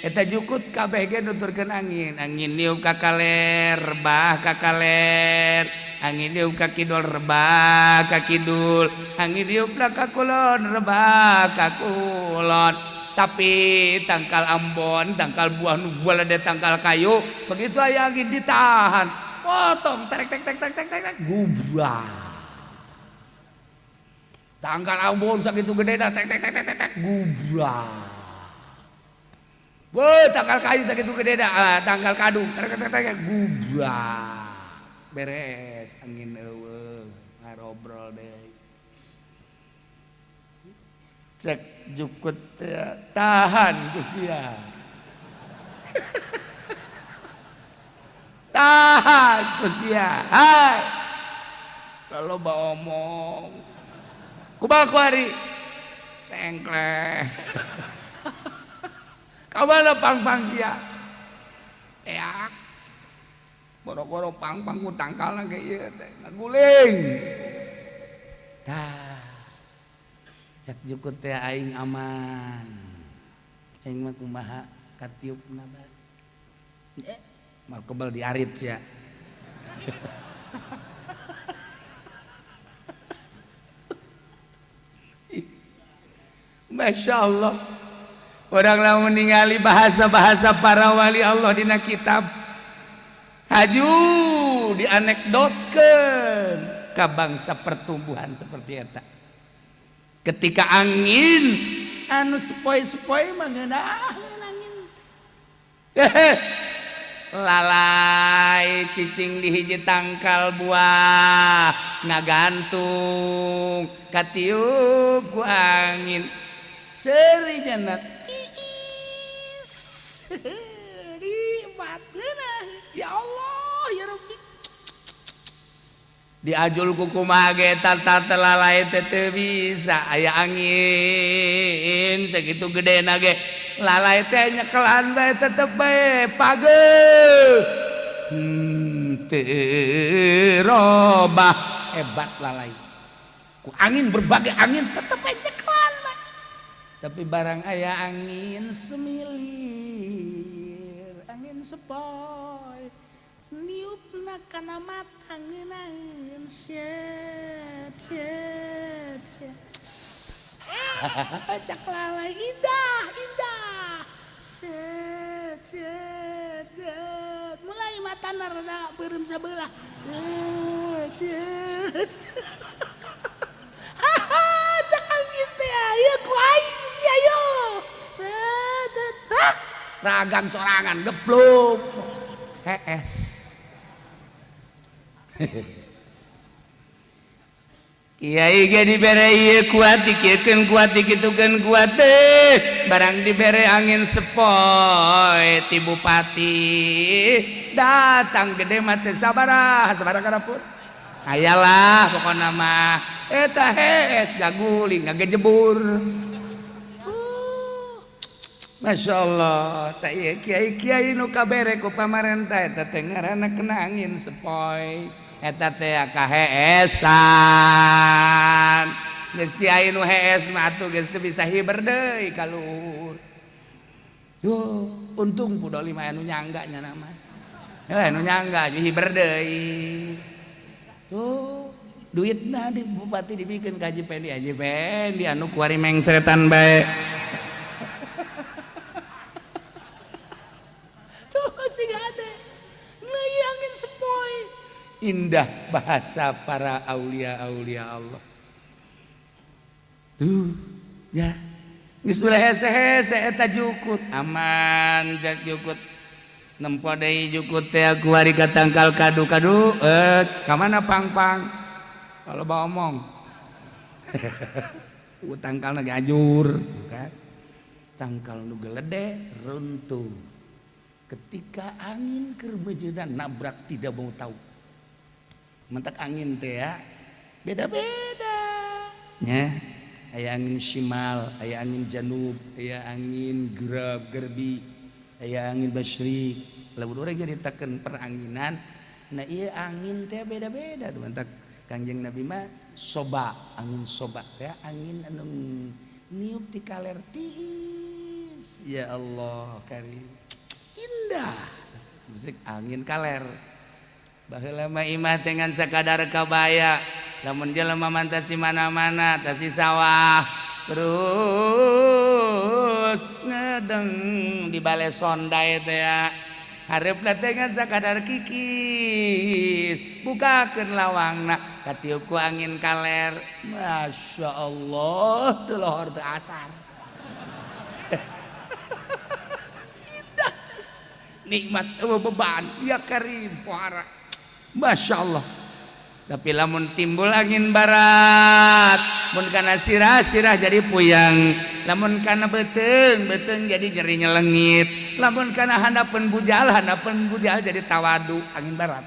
eta jukut kabeh ge nuturkeun angin angin niup ka kaler rebah ka kaler angin niup ka kidul rebah ka kidul angin niup ka kulon rebah ka kulon. Tapi tangkal Ambon tangkal buah nu balede tangkal kayu begitu aya angin ditahan potong tek tek tek tek tek tek gubah tangkal Ambon sakitu gedena tek tek tek tek tek gubah weuh tangkal kayu sakitu gedena tangkal kadung tek tek tek gubah beres angin eueuh ngarobrol deui cek jukut tahan ku sia tahan ku sia hai loba omong kumaha kuari sengkleh ka mana pang-pang sia eak boro-boro pang-pang ku tangkalna ge ieu teh ngaguling tah cak jukut teh aing aman aing mah kumaha katiupna bae mal kebal diarit sia. Masya Allah orang lamun ningali bahasa-bahasa para wali Allah dina kitab haju dianekdotkeun ka bangsa pertumbuhan seperti eta ketika angin anu sepoi-sepoi mah ngeunaheun angin lalai cicing di hiji tangkal buah ngagantung katiup ku angin seuri jana tiis ribat geunah ya Allah ya Rabbi diajul ku kumaha ge tata lalai teh teu bisa aya angin sakitu gedena ge lalai teh nyekelan bae tetep bae pageuh teu robah hebat lalai ku angin berbagai angin tetep bae nyekelan bae tapi barang aya angin semilir angin sepoi niupna kana mata ngeunaheun siet siet siet cak lalai indah indah set set set mulai matana rada peureum sabelah set set haha cak angin teh aya ku aing sia yo set set ragang sorangan gepluk. Hees. Kiai ge dibere ieu kuat dikieukeun kuat dikitukeun kuat teh barang dibere angin sepoi ti bupati datang gede mah teu sabaraha sabaraha karapur ayalah pokona mah eta hees gaguling ngagejebur. Masya Allah tak ieu kiai-kiai nu kabere ku pamarentah eta teh ngaranna kena angin sepoi eta teh kaheesan. Geus kiai nu hees mah atuh geus teu bisa hiber deui ka luhur. Duh, untung pudoli mah anu nyangga nya mah. Heuh anu nyangga hiber deui. Tuh, duitna di bupati dibikeun ka Haji Pendi, Haji Pendi anu kuari mengsretan bae. Tuh sing ade. Leuy angin sepoi. Indah bahasa para aulia-aulia Allah. Tuh, ya. Geus ulah hese-hese eta jukut. Aman jak jukut. Nempo deui jukut teh kuari ka tangkal kadu-kadu, ka mana pang-pang? Kalau bawa omong. Tangkalna gajur, tuh kan. Tangkal nu gelede runtuh. Ketika angin keur meujeunan nabrak tidak mau tahu. Mentak angin teh ya beda-beda nya, aya angin shimal, aya angin janub, aya angin gerab gerbi, aya angin basyrik. Lamun urang nyaritakeun peranginan, nah ieu angin teh beda-beda. Mentak Kangjeng Nabi mah soba, angin soba teh angin anu niup ti kaler tiis. Ya Allah karim, indah musik angin kaler. Baheula mah imah dengan sakadar kabaya, lamun jelema mantas di mana-mana, tas di sawah, terus ngedeng di bale sondai teh ya. Hareupna teh ngan sakadar kikis, bukakeun lawangna, katiup ku angin kaler. Masya Allah, teu lohor teu asar. Indah, nikmat eueuh beban, ya karim pohara. Masya Allah. Tapi lamun timbul angin barat, mun kana sirah-sirah jadi puyang, lamun kana beuteung-beuteung jadi nyeri nyelengit, lamun kana handapeun bujal, handapeun bujal jadi tawadu angin barat.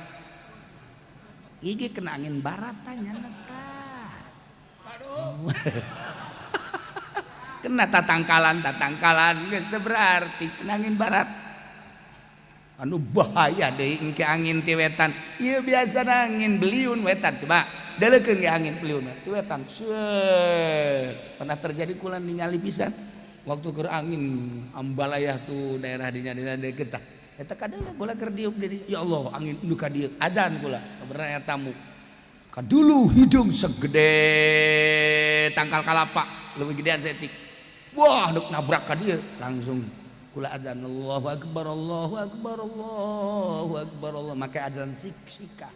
Gigi kena angin barat tanya tah. Kena tatangkalan, geus teu berarti kena angin barat. Anu bahaya deui engke angin ti wetan. Ieu biasa angin beliun wetan, coba deleukeun ge angin beliun ti wetan. Seut. Pernah terjadi kula ningali pisan waktu keur angin ambalayah tuh daerah dinya dina deukeut tah. Eta kadeuleu kula keur diuk di ya Allah angin nu ka dieu adan kula kabenerna tamu. Kadulu hidung segede tangkal kalapa leuwih gedean saeutik. Wah deuk nabrak ka dieu langsung kula adzan Allahu akbar Allahu akbar Allahu akbar Allah make adzan sik-sika.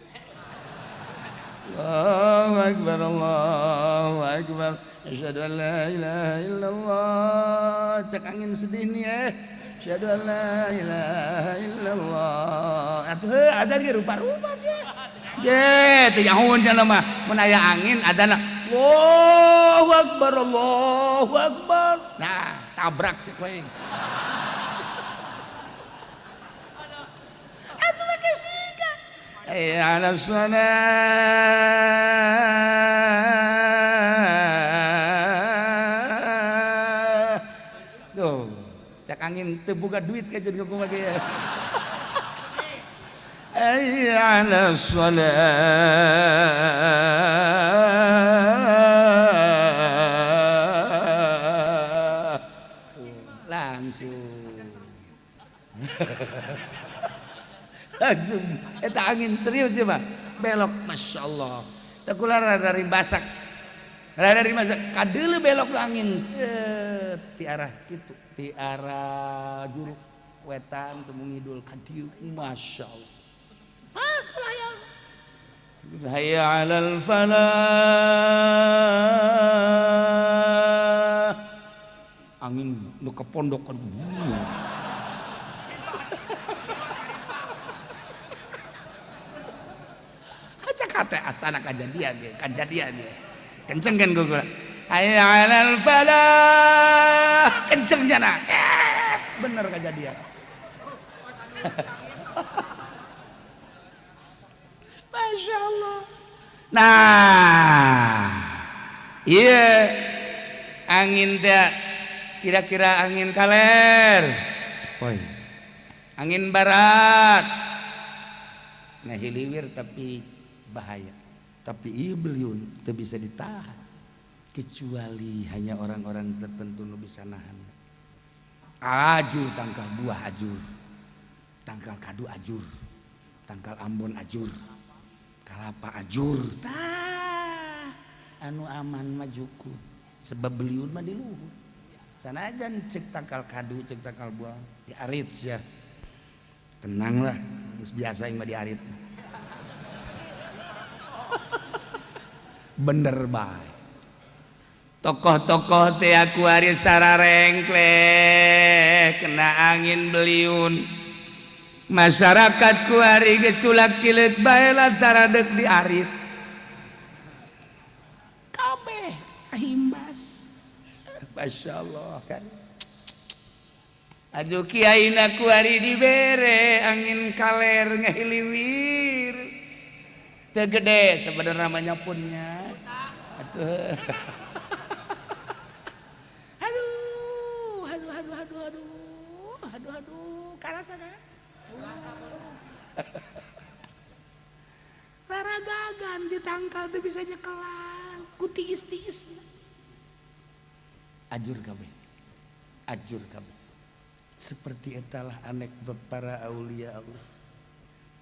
Allahu akbar Allahu akbar asyhadu an la ilaha illallah. Cek angin sedih nih ya. Asyhadu an la ilaha illallah. Atuh adzan ge rupa-rupa sih. Ge teu nyahoeun cenah mah mun aya angin adzan Allahu akbar Allahu akbar. Nah, tabrak si koeng. Hayya 'alas shalah. Tuh, cak angin teu boga duit ka jeung kumaha ge. Hayya 'alas shalah. Langsung. Langsung eta angin serius ya Pak belok Masya Allah teu kula rada basak rada masak kadeuleu belok angin cet ti arah kitu ti arah juru wetan semu ngidul ka dieu Masya Allah pas ulah hayya 'alal falah angin nu ka pondok. Kata asana kajadian ya, kajadian ya. Kenceng kan gua. Hayya 'alal falah. Kencengnya nah. Bener kejadian. Masya Allah. Nah, iya angin teh kira-kira angin kaler, poy. Angin barat. Nah hiliwir tapi bahaya. Tapi iya beliun teu bisa ditahan. Kecuali hanya orang-orang tertentu nu bisa nahan. Ajur tangkal buah ajur, tangkal kadu ajur, tangkal ambon ajur, kalapa ajur. Tah, anu aman mah juku. Sebab beliun mah di luhur. Sanajan cek tangkal kadu, cek tangkal buah diarit ya. Tenanglah, geus biasa yang mah diarit. Bener bae. Tokoh-tokoh teh aku ari sararengklek kena angin beliun. Masyarakat ku ari geculak cileut bae lantaran deuk diarit. Kabeh kahimbas. Masya Allah kan. Aduh kiai ku ari dibere angin kaler ngahiliwir. Teu gede sebenarnya namanya punnya. Atuh. Aduh, aduh, aduh, aduh, aduh, aduh, aduh, karasa kan? Raragagan ditangkal tuh bisa nyekelan, ku tiis-tiis. Ajur kabeh, ajur kabeh. Seperti etalah anekdot para aulia Allah.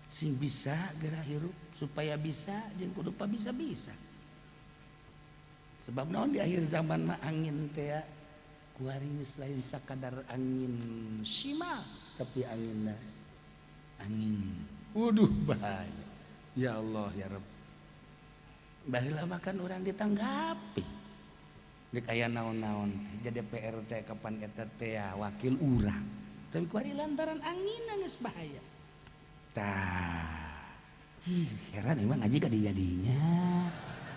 Sing bisa geura hirup supaya bisa jeung kudu bisa-bisa. Sebab naon di akhir zaman mah angin teh kuari geus lain sakadar angin shima tapi anginna angin waduh bahaya. Ya Allah ya Rabb. Baheula mah kan urang ditanggapi dek aya naon-naon teh jadi PRT kapan eta teh wakil urang tapi kuari lantaran angin geus bahaya. Tah heran emang ngaji ka dinya.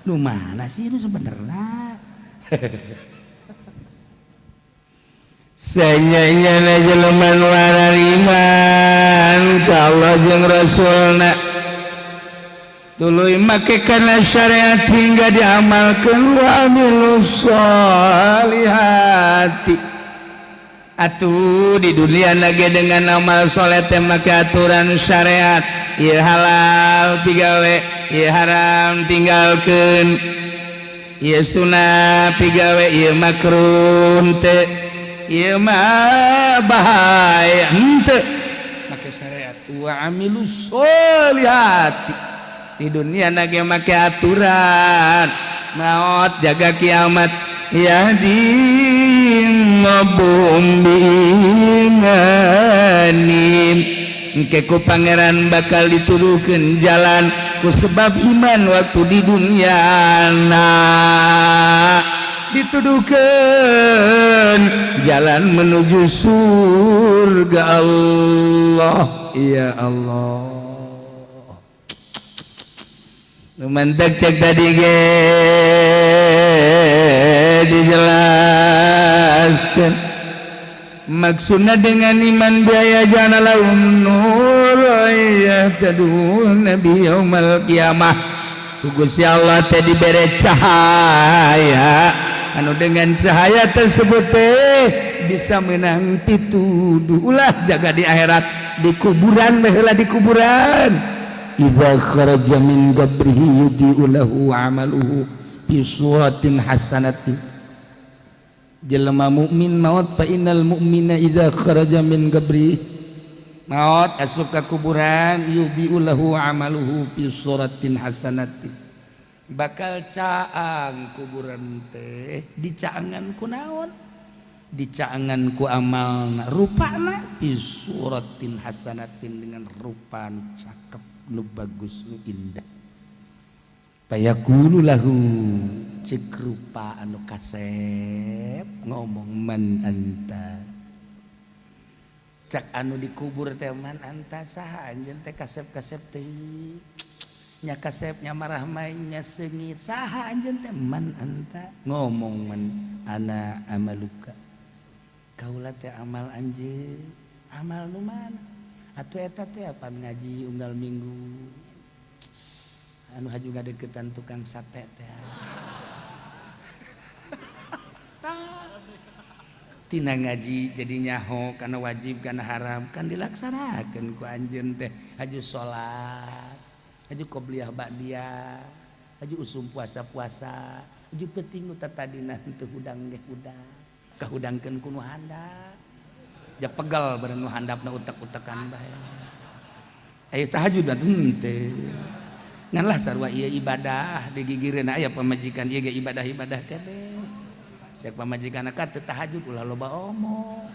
Lu mana sih itu sebenarnya? Sayanya jelema nu iman ka Allah jeung Rasulna tuluy make kana syariat hingga diamalkeun wa amilus solihati. Atuh di dunia lagi dengan amal soleh teh make aturan syariat, ieu halal pigawe, ieu haram tinggalkeun, ieu sunah pigawe, ieu makruh teu, ieu mah bahaya henteu. Make syariat wa amilus solihati. Di dunia lagi make aturan maot jaga kiamat ya din biimanim engke ku pangeran bakal dituduhkeun jalan ku sebab iman waktu di dunia nah dituduhkeun jalan menuju surga Allah. Ya Allah. Mantak cek tadi ge dijelaskan maksudnya dengan iman biaya jana lahum nur yahtadun nabi yaumal qiyamah. Gusti Allah teh dibere cahaya anu dengan cahaya tersebut teh bisa menang pituduh ulah jaga di akhirat di kuburan baheula di kuburan. Idza kharaja min qabrihi yudi'u lahu amaluhu bi suratin hasanati. Jelema mukmin maut fa innal mu'mina idza kharaja min qabrihi maut asup ka kuburan yudi'u lahu amaluhu fi suratin hasanati. Bakal caang kuburan teh dicaangan ku naon? Dicaangan ku amalna rupana fi suratin hasanatin dengan rupa nu cakep nu bagus nu indah. Payaqulu lahu cek rupa anu kasep ngomong man anta. Cak anu dikubur teh man anta saha anjeun teh kasep-kasep teh. Nya kasep, nya marah nya seungit, saha anjeun teh? Man anta? Ngomong man ana amaluka, kaula teh amal anjeun. Amal nu mana atuh eta teh? Apa ngaji unggal minggu, anu haju ngadeukeutan tukang sate teh. Tina ngaji jadi nyaho karena wajib karena haram kan dilaksanakan ku anjeun teh, haju salat, haju qobliyah ba'diyah, haju usum puasa-puasa, haju peuting nu tatadina teu hudang ge hudang, kahudangkeun ku nu handap, ja pegal bareng nu handapna utek-utekan bae. Aya tahajud atuh henteu, ngan lah sarua ieu ibadah digigireun. Aya pamajikan ieu ge ibadah-ibadah keneh. Dek pamajikan ka teu tahajud, ulah loba omong,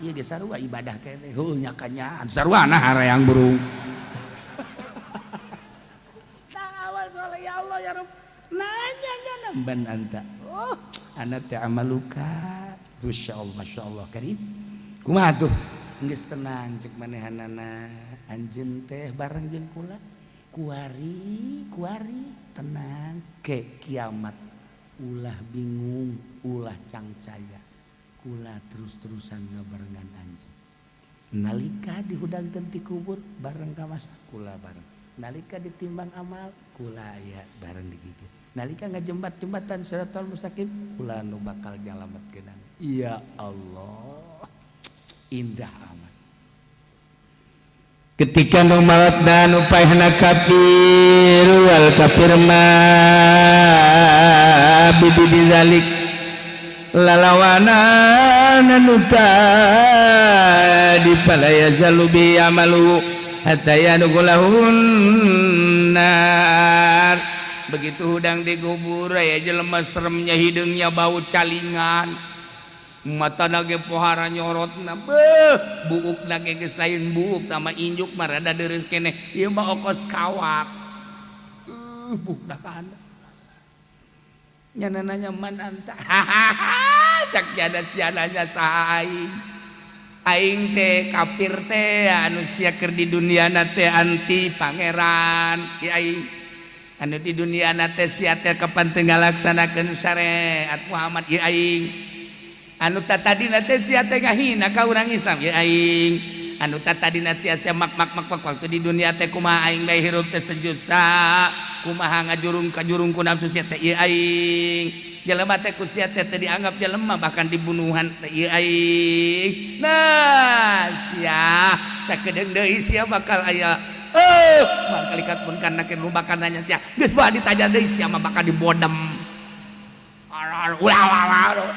ieu ge sarua ibadah keneh. Heuh, nya kanyaan sarua nah hareang burung. Tah, awal soleh, ya Allah ya Rabb, nanya nya, man anta? Oh, ana teh amaluka. Masya Allah, Masya Allah karim. Kumaha tuh, geus tenang cek manehanana, anjeun teh bareng jeung kula kuari kuari, tenang ke kiamat, ulah bingung, ulah cangcaya, kula terus-terusan ngabarengan anjeun. Nalika dihudangkeun ti kubur bareng ka masa kula bareng, nalika ditimbang amal kula aya bareng digigit, nalika ngajembat jembatan siratal mustaqim kula nu bakal nyalametkeun. Ya Allah, indah amat. Ketika nu maot dan upayana kafir wal kafir ma bibi dzalik lalawanan anu tadi fala yazalu bi amalu hatta yadkhulahun nar. Begitu hudang dikubur aya jelema seremnya, hidungnya bau calingan, mata nage pohara nyorot na, beuh, buuk nage geus lain buuk sama injuk mah rada dereus keneh, ieu mah okos kawat. Buuk kana nya nanya, man anta? Cak jada siananya, saha aing? Aing teh kafir teh anu sia keur di dunia teh anti pangeran. Ieu aing anu di dunia teh sia teh kapan teu ngalaksanakeun syariat Muhammad. Ieu aing anu tadi teh sia teh ngahina ka urang Islam. Ieu aing anu tadi teh sia mak mak mak mak waktu di dunia teh kumaha aing bae hirup teh sejusa, kumaha ngajurung kajurung ku nafsu sia teh. Ieu aing jelema teh ku sia teh teu dianggap jelema, bahkan dibunuhan teh. Ieu aing. Nah, sia sakedeung deui sia bakal aya mangkalikat pun kana nu bakal nanya sia, geus bae ditanya deui sia mah bakal dibodem, ulah ulah.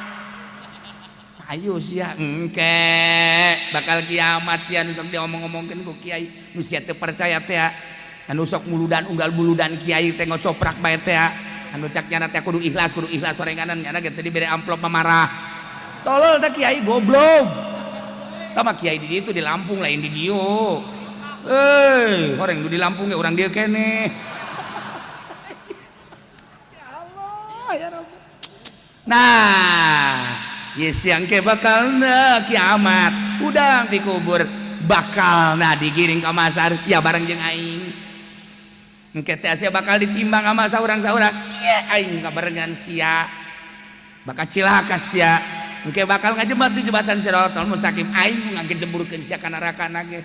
Ayo sia, engke bakal kiamat sia nu sok diomong-omongkeun ku kiai nu sia teu percaya teh, anu sok muludan unggal muludan kiai teh ngocoprak bae teh, anu cak nyana teh kudu ikhlas, kudu ikhlas sorenganan, nyana ge teu dibere amplop mamarah. Tolol teh kiai, goblok. Tah mah kiai di ditu di Lampung, lain di dieu. Eh, horeng nu di Lampung ge urang dieu keneh. Ya Allah ya Rabb. Nah, yes, yang ke bakal na kiamat udah dikubur bakal nah digiring ke masar sia bareng jeung aing. Engke teh sia bakal ditimbang sama saurang-saurang, ieu aing kabarengan sia, bakal cilaka sia. Engke bakal ngajebat di jembatan siratal mustaqim, aing ngagejeburkeun sia ka neraka ge.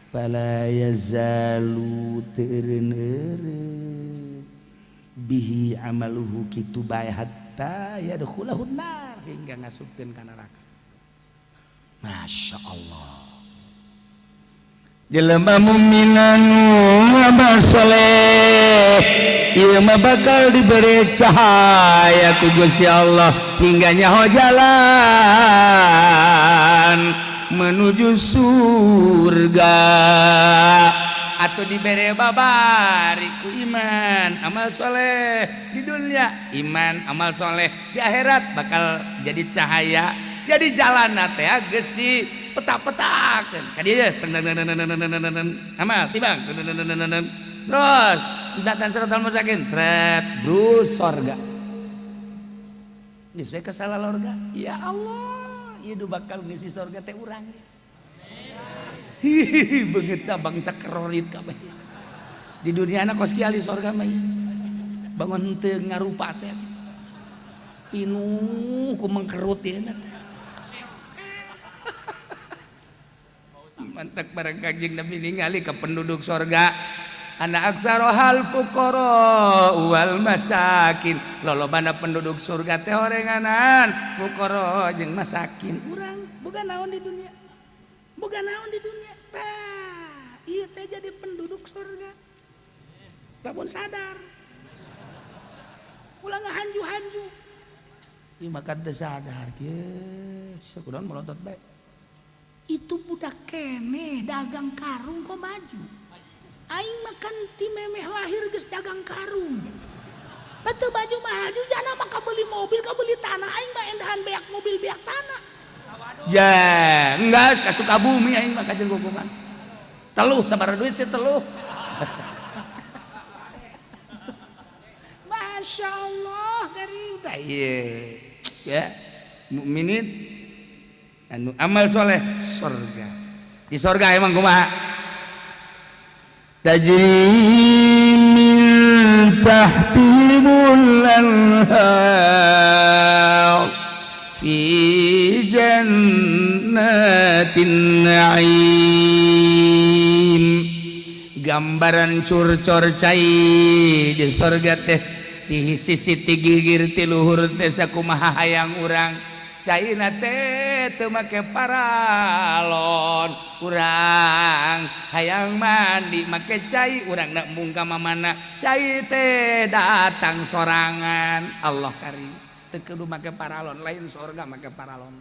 Fala yazalu teu eureun bihi amaluhu kitu bae hatta yadkhulahun nar, hingga ngasupkeun ka neraka. Masya Allah, jelema mukmin anu amal soleh ieu mah bakal diberi cahaya ku Gusti Allah hingga nyaho jalan menuju surga, atau diberi babari ku iman amal soleh di dunia, iman amal soleh di akhirat bakal jadi cahaya, jadi jalan teh geus di peta-petakeun ka dieu, amal timbang terus datang siratal mustaqim, sret brus sorga, geus we kasalah lorga. Ya Allah, ieu bakal ngisi sorga teh urang. Hihihi, beungeutna bangsa kerorit kabeh. Di dunia anak kos kiali sorga mah bangun teu ngarupa teh pinuh ku mengkerut ieu teh. Mantak bareng Kanjeng Nabi ningali ke penduduk sorga anak aksarohal fuqara wal masakin, lolobana penduduk surga teh horenganan fuqara jeung masakin. Urang boga naon di dunia, boga naon di dunia tah ieu teh jadi penduduk surga. Lamun sadar ulah ngahanju-hanju ieu mah teu sadar kieu sakudaon melotot bae. Itu budak keneh dagang karung kok maju. Aing makan ti memeh lahir geus dagang karung. Batu baju maju jana mah kabeli mobil kabeli tanah, aing mah endahan beak mobil beak tanah. Ja, enggak ka Sukabumi aing mah kajeun gogongan. Teluh sabaraha duit sih teluh. Masya Allah dari ieu. Ya, mukminin anu amal soleh sorga. Di sorga emang kumaha? Tajri min tahtihimul anhar fi jannatin na'im. Gambaran curcor cai di sorga teh ti sisi ti gigir ti luhur teh sakumaha hayang urang. Caina teh teu make paralon, urang hayang mandi make cai, urang nak mung ka mamana cai teh datang sorangan. Allah karim teu kudu make paralon, lain sorga make paralon,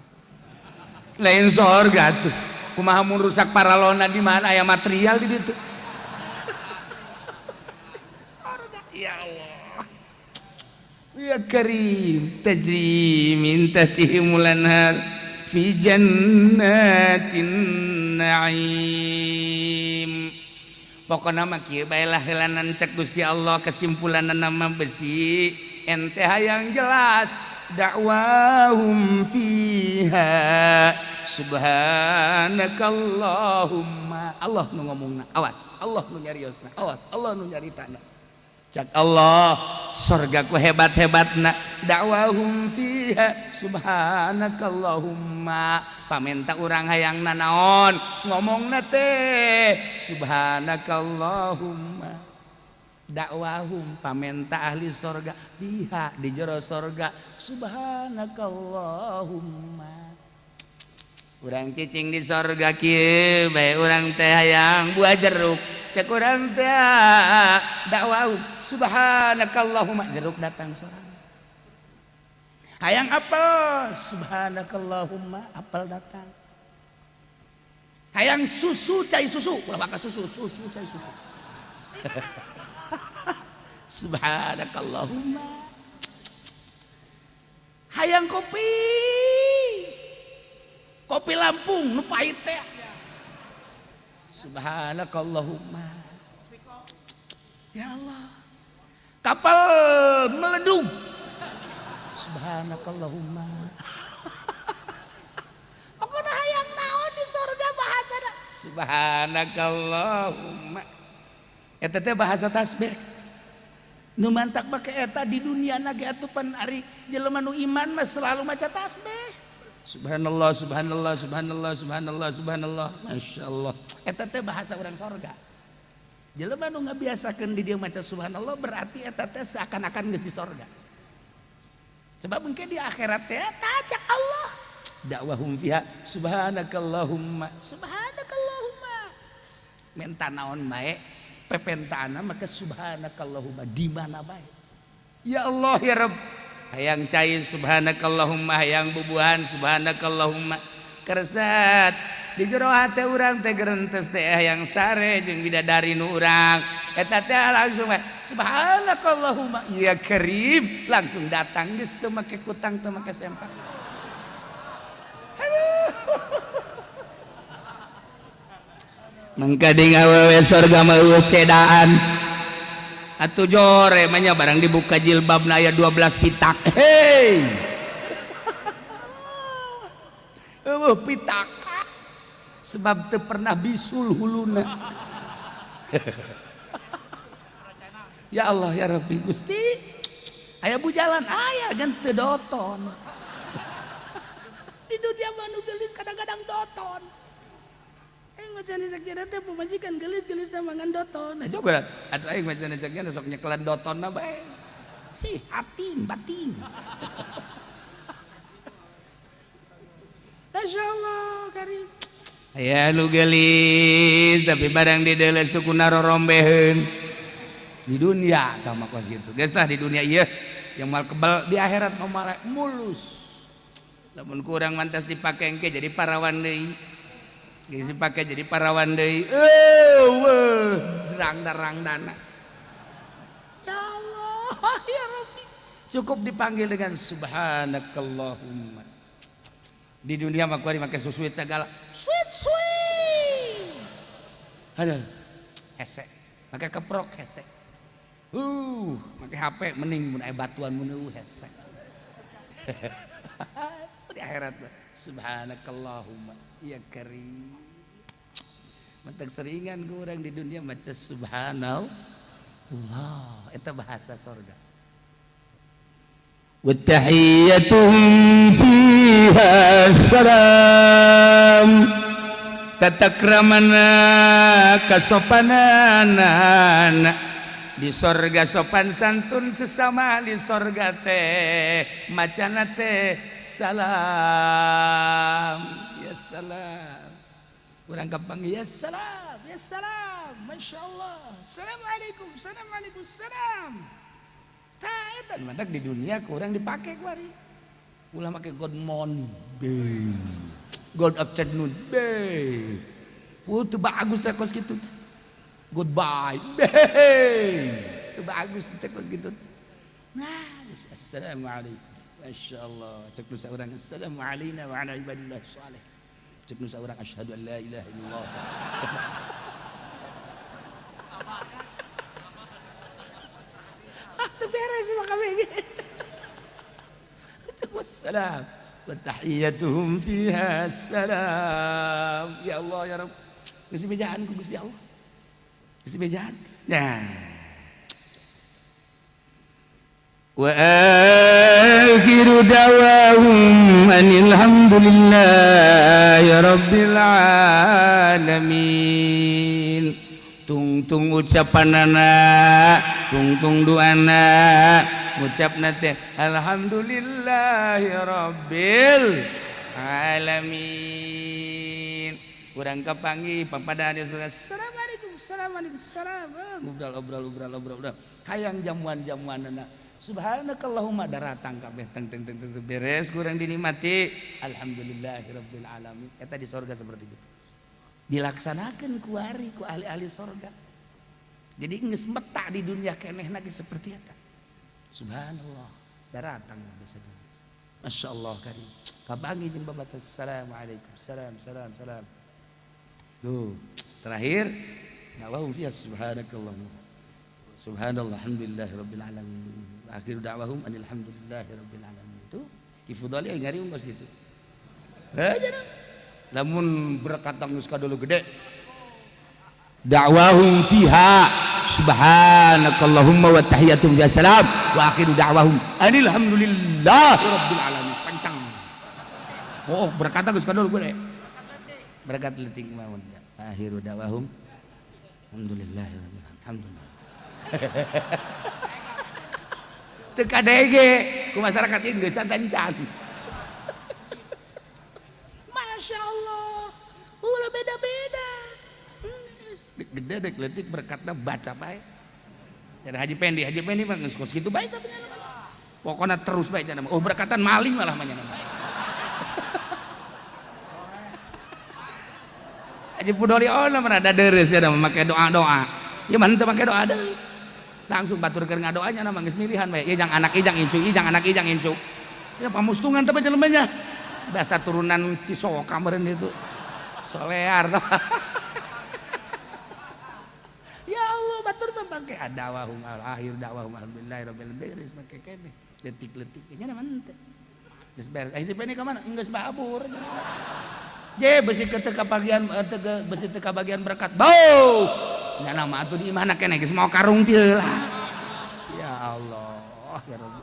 lain sorga tuh kumaha mun rusak paralonna di mana aya material di ditu. Sorga ya Allah ya karim. Tajri min tahtihimul anhar fi jannatin na'im. Pokona mah kieu bae lah heulanan cek Gusti Allah, kesimpulanna nama besi ente hayang jelas dakwahum fiha subhanakallahumma. Allah nu ngomongna, awas Allah nu nyariosna, awas Allah nu nyaritana. Cak Allah sorgaku hebat-hebatna dakwahum fiha subhanakallahumma. Pamenta urang hayang nanaon ngomongna teh subhanakallahumma. Dakwahum pamenta ahli sorga fiha di jero sorga subhanakallahumma. Urang cicing di sorga kieu bae urang teh hayang buah jeruk, cek urang teh dakwah subhanakallahumma, jeruk datang sorang. Hayang apel subhanakallahumma, apel datang. Hayang susu cai susu, ulah baka susu, susu cai susu. Subhanakallahumma. Hayang kopi, kopi Lampung nu pahit teh. Subhanakallahumma. Ya Allah. Kapal meledung. Subhanakallahumma. Pokona hayang naon di sorga bahasana subhanakallahumma. Eta teh bahasa tasbih. Nu mantak make eta di dunia na ge atuh pan ari jelema nu iman mah selalu maca tasbih. Subhanallah, subhanallah, subhanallah, subhanallah, subhanallah. Masya Allah. Eta teh bahasa orang sorga. Jelema nu ngabiasakeun di dieu maca subhanallah berarti eta teh seakan-akan geus di sorga. Sebab mungkin di akhirat teh cak Allah. Dakwahum fiha subhanakallahumma, subhanakallahumma. Menta naon bae, pepentaana maka subhanakallahumma di mana bae. Ya Allah ya Rabb. Hayang cai subhanakallahumma, hayang bubuhan subhanakallahumma. Keresat di jero hate urang teh gerentes teh hayang sare jeung bidadari nu urang. Eta teh langsung subhanakallahumma ya karim, langsung datang geus teu make kutang teu make sempak. Aduh. Mangkading awewe sorga mah eueuh cedaan. Atuh jore mah nya barang dibuka jilbabna aya 12 pitak. Hei. Eueuh pitak. Sebab teu pernah bisul huluna. Ya Allah ya Rabbi Gusti, aya bujalan aya gan teu doton. Di dunia mah nu geulis kadang-kadang doton. Aing maca cek teh pamajikan geulis-geulis teh mangan doton. Nah juga atuh aing maca cek sok nyekelan dotonna bae. Hi hatin batin. Masya Allah karim. Aya nu geulis tapi barang di deuleu sukuna rorombeheun. Di dunia tah mah kos kitu. Geus tah di dunia ieu yang mal kebal di akhirat mah mulus. Lamun kurang mantas dipake engke jadi parawan deui. Geus dipake jadi parawan deui. Eueuh, rang-rang dana. Ya Allah, ya Rabbi. Cukup dipanggil dengan subhanakallahumma. Di dunia mah kuari make susuit segala. Sweet sweet. Aduh, hese. Make keprok hese. Make HP mending mun aya batuan mun eueuh hese. Di akhirat subhanakallahumma ya karim. Mentek seringan ku urang di dunia maca subhanallah eta bahasa sorga. Wa tahiyyatuhum fiha salam. Tatakramana kasopanana di sorga sopan santun sesama di sorga teh macana teh salam ya salam. Urang kapanggih ya salam ya salam masya Allah assalamualaikum assalamualaikum salam. Tah eta mantak di dunia kurang dipake kuari ulah make good morning be good afternoon be teu bagus teh kos kitu. Goodbye. Itu bagus teh kos gitu. Nah, assalamualaikum. Masya Allah. Cek nu saurang assalamu alaina wa ala ibadillah shalih. Cek nu saurang asyhadu an la ilaha illallah. Ah, teu beres mah kabeh. Wassalam wa tahiyyatuhum fiha assalam. Ya Allah ya Rabb. Geus bejaan ku Gusti Allah. Geus bejaan. Nah. Wa akhiru da'wahum alhamdulillahi rabbil alamin. Tungtung ucapanana, tungtung doana, ngucapna teh alhamdulillahi rabbil alamin. Urang kapanggih papadaan surga. Assalamualaikum, assalamualaikum, salam. Ngobrol, obrol, obrol, obrol, obrol. Hayang jamuan-jamuanana. Subhanakallahumma daratang kabeh teng teng teng teng beres kurang dinikmati. Alhamdulillahirabbil alamin. Eta di sorga seperti itu. Dilaksanakan ku ari ku ahli-ahli sorga. Jadi geus meta di dunia kenehna ge seperti eta. Subhanallah, daratang kabeh sadaya. Masya Allah karim. Kapanggih jeung babatur. Assalamualaikum, salam, salam, salam. Tuh, terakhir da'wahum fiha subhanakallahumma. Subhanallah alhamdulillahirabbil alamin. Akhir da'wahum alhamdulillahirabbil alamin. Tuh, Ki Fudhali ngariung kos kitu. Heuh cenah. Lamun berkat geus kadulu gede. Da'wahum fiha subhanakallahumma wa tahiyatum ya salam wa akhiru da'wahum alhamdulillahirabbil alamin. Pancang. Oh, berkat geus kadulu gede. Berkat leutik mah akhiru da'wahum alhamdulillahirabbil alamin. Alhamdulillah. Teu kadege ku masyarakat ieu geus santan. Masya Allah, ulah beda-beda. Gede dek leutik berkatna baca bae. Jadi Haji Pendi mah geus kos kitu bae tapi pokona terus bae cenah. Oh berkatan maling malah mah nya. Haji Pudori oh mah rada deureuh cenah make doa-doa. Ya mah teu make doa deui. Langsung batur keur ngadoanya mah geus milihan bae. Ieu jang anak ijang incu, ijang anak ijang incu. Ya pamustungan teh jelema nya. Bahasa turunan Cisoka meureun itu. Solear. Ya Allah batur mah make adawahum al akhir dakwahum alhamdulillahirabbil alamin beres make keneh. Letik-letik nya mah teu. Geus beres. Ai si Peni ka mana? Geus babur. Je besi ke teu kabagian besi teu kabagian berkat. Bau. Nya nama atuh di imahna keneh geus mau karung teu lah. Allah ya Rabbi.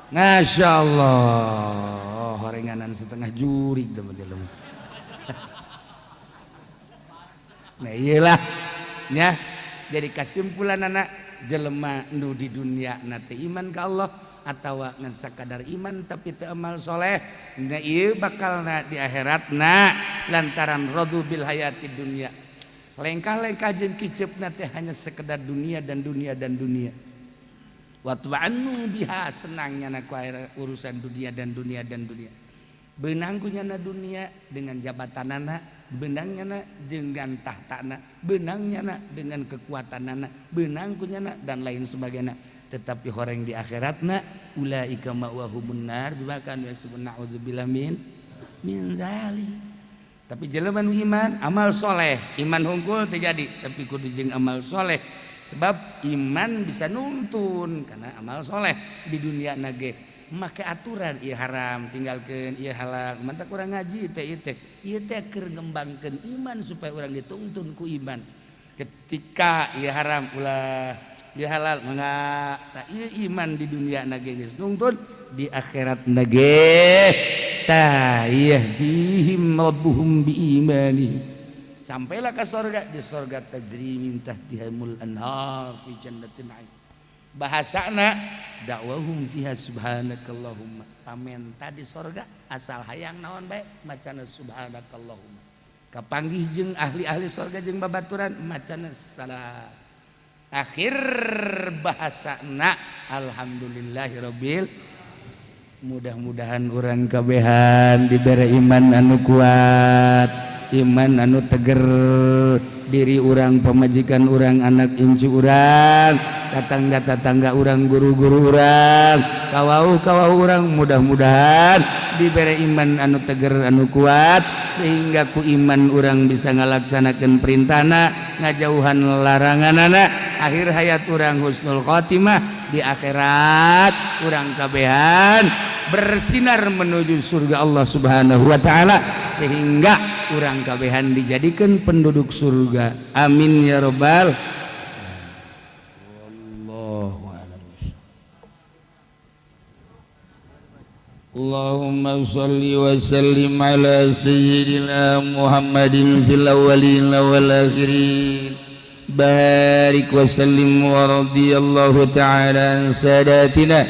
Masya Allah, horenganan setengah jurig teman jelema. Nah iyalah ya, jadi kesimpulan anak jelema nu di dunia nate iman ke Allah atau ngan sakadar iman tapi teu amal soleh, nah ieu bakalna di akhiratna lantaran radu bil hayati dunia, lengkah-lengkah jeung kiceupna teh hanya sekedar dunia dan dunia dan dunia. Watwa'annu biha, senangnya na ku urusan dunia dan dunia dan dunia. Beunang ku nyana dunia dengan jabatanana, beunang nyana dengan tahtana, beunang nyana dengan kekuatanana, beunang ku nyana dan lain sebagainya. Tetapi horeng di akhiratna ulaika ma'wahumun nar bima kanu yaksubun, na'udzubillah min zalik. Tapi jelema nu iman amal soleh, iman hungkul terjadi tapi kudu jeung amal soleh, sebab iman bisa nuntun karena amal soleh di dunia nage make aturan ieu haram tinggalkeun, ieu halal. Mantap kurang ngaji teh ieu teh, ieu teh keur ngembangkeun iman supaya urang dituntun ku iman. Ketika ieu haram ulah, ieu halal mangga, tah ieu iman di dunia nage geus nungtun, di akhirat nage tah yahdihim rabbuhum biimanihim, sampailah ke sorga. Di sorga tajri min tahtihimul anhar fi jannatin na'im. Bahasana dakwahum fiha subhanakallahumma, pamenta di sorga asal hayang naon bae macana subhanakallahumma. Kapanggih jeung ahli-ahli sorga jeung babaturan macana salam. Akhir bahasana alhamdulillahirabbil. Mudah-mudahan urang kabehan dibere iman anu kuat, iman anu teger, diri urang, pamajikan urang, anak incu urang, tetangga-tetangga urang, guru-guru urang, kawau-kawau urang, mudah-mudahan dibere iman anu teger, anu kuat, sehingga ku iman urang bisa ngalaksanakeun perintahna, ngajauhan laranganana. Akhir hayat urang husnul khotimah, di akhirat urang kabehan bersinar menuju surga Allah Subhanahu wa taala, sehingga urang kabehan dijadikan penduduk surga. Amin ya robbal. Wallahu a'lam. Allahumma salli wa sallim ala sayyidina Muhammadin fil awwalin wal akhirin, barik wa sallim wa radiyallahu ta'ala an sadatina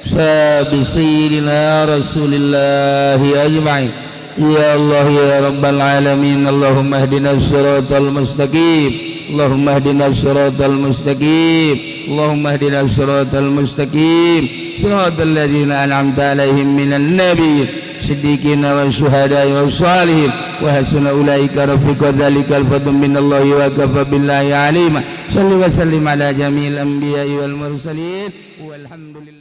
sahabi sayyidina Rasulillahi ajma'in. Ya Allah ya Rabbal alamin, Allahumma ihdina siratal mustaqim, Allahumma ihdina siratal mustaqim, Allahumma ihdina siratal mustaqim, siratal ladzina an'amta alaihim minan nabiyyin siddiqin wa syuhada'i wa salihin wa hasuna ulaika rafiqa. Dzalikal fadlu minallahi wa kafa billahi alima. Salli wa sallim ala jami'il anbiya'i wal mursalin, walhamdulillah.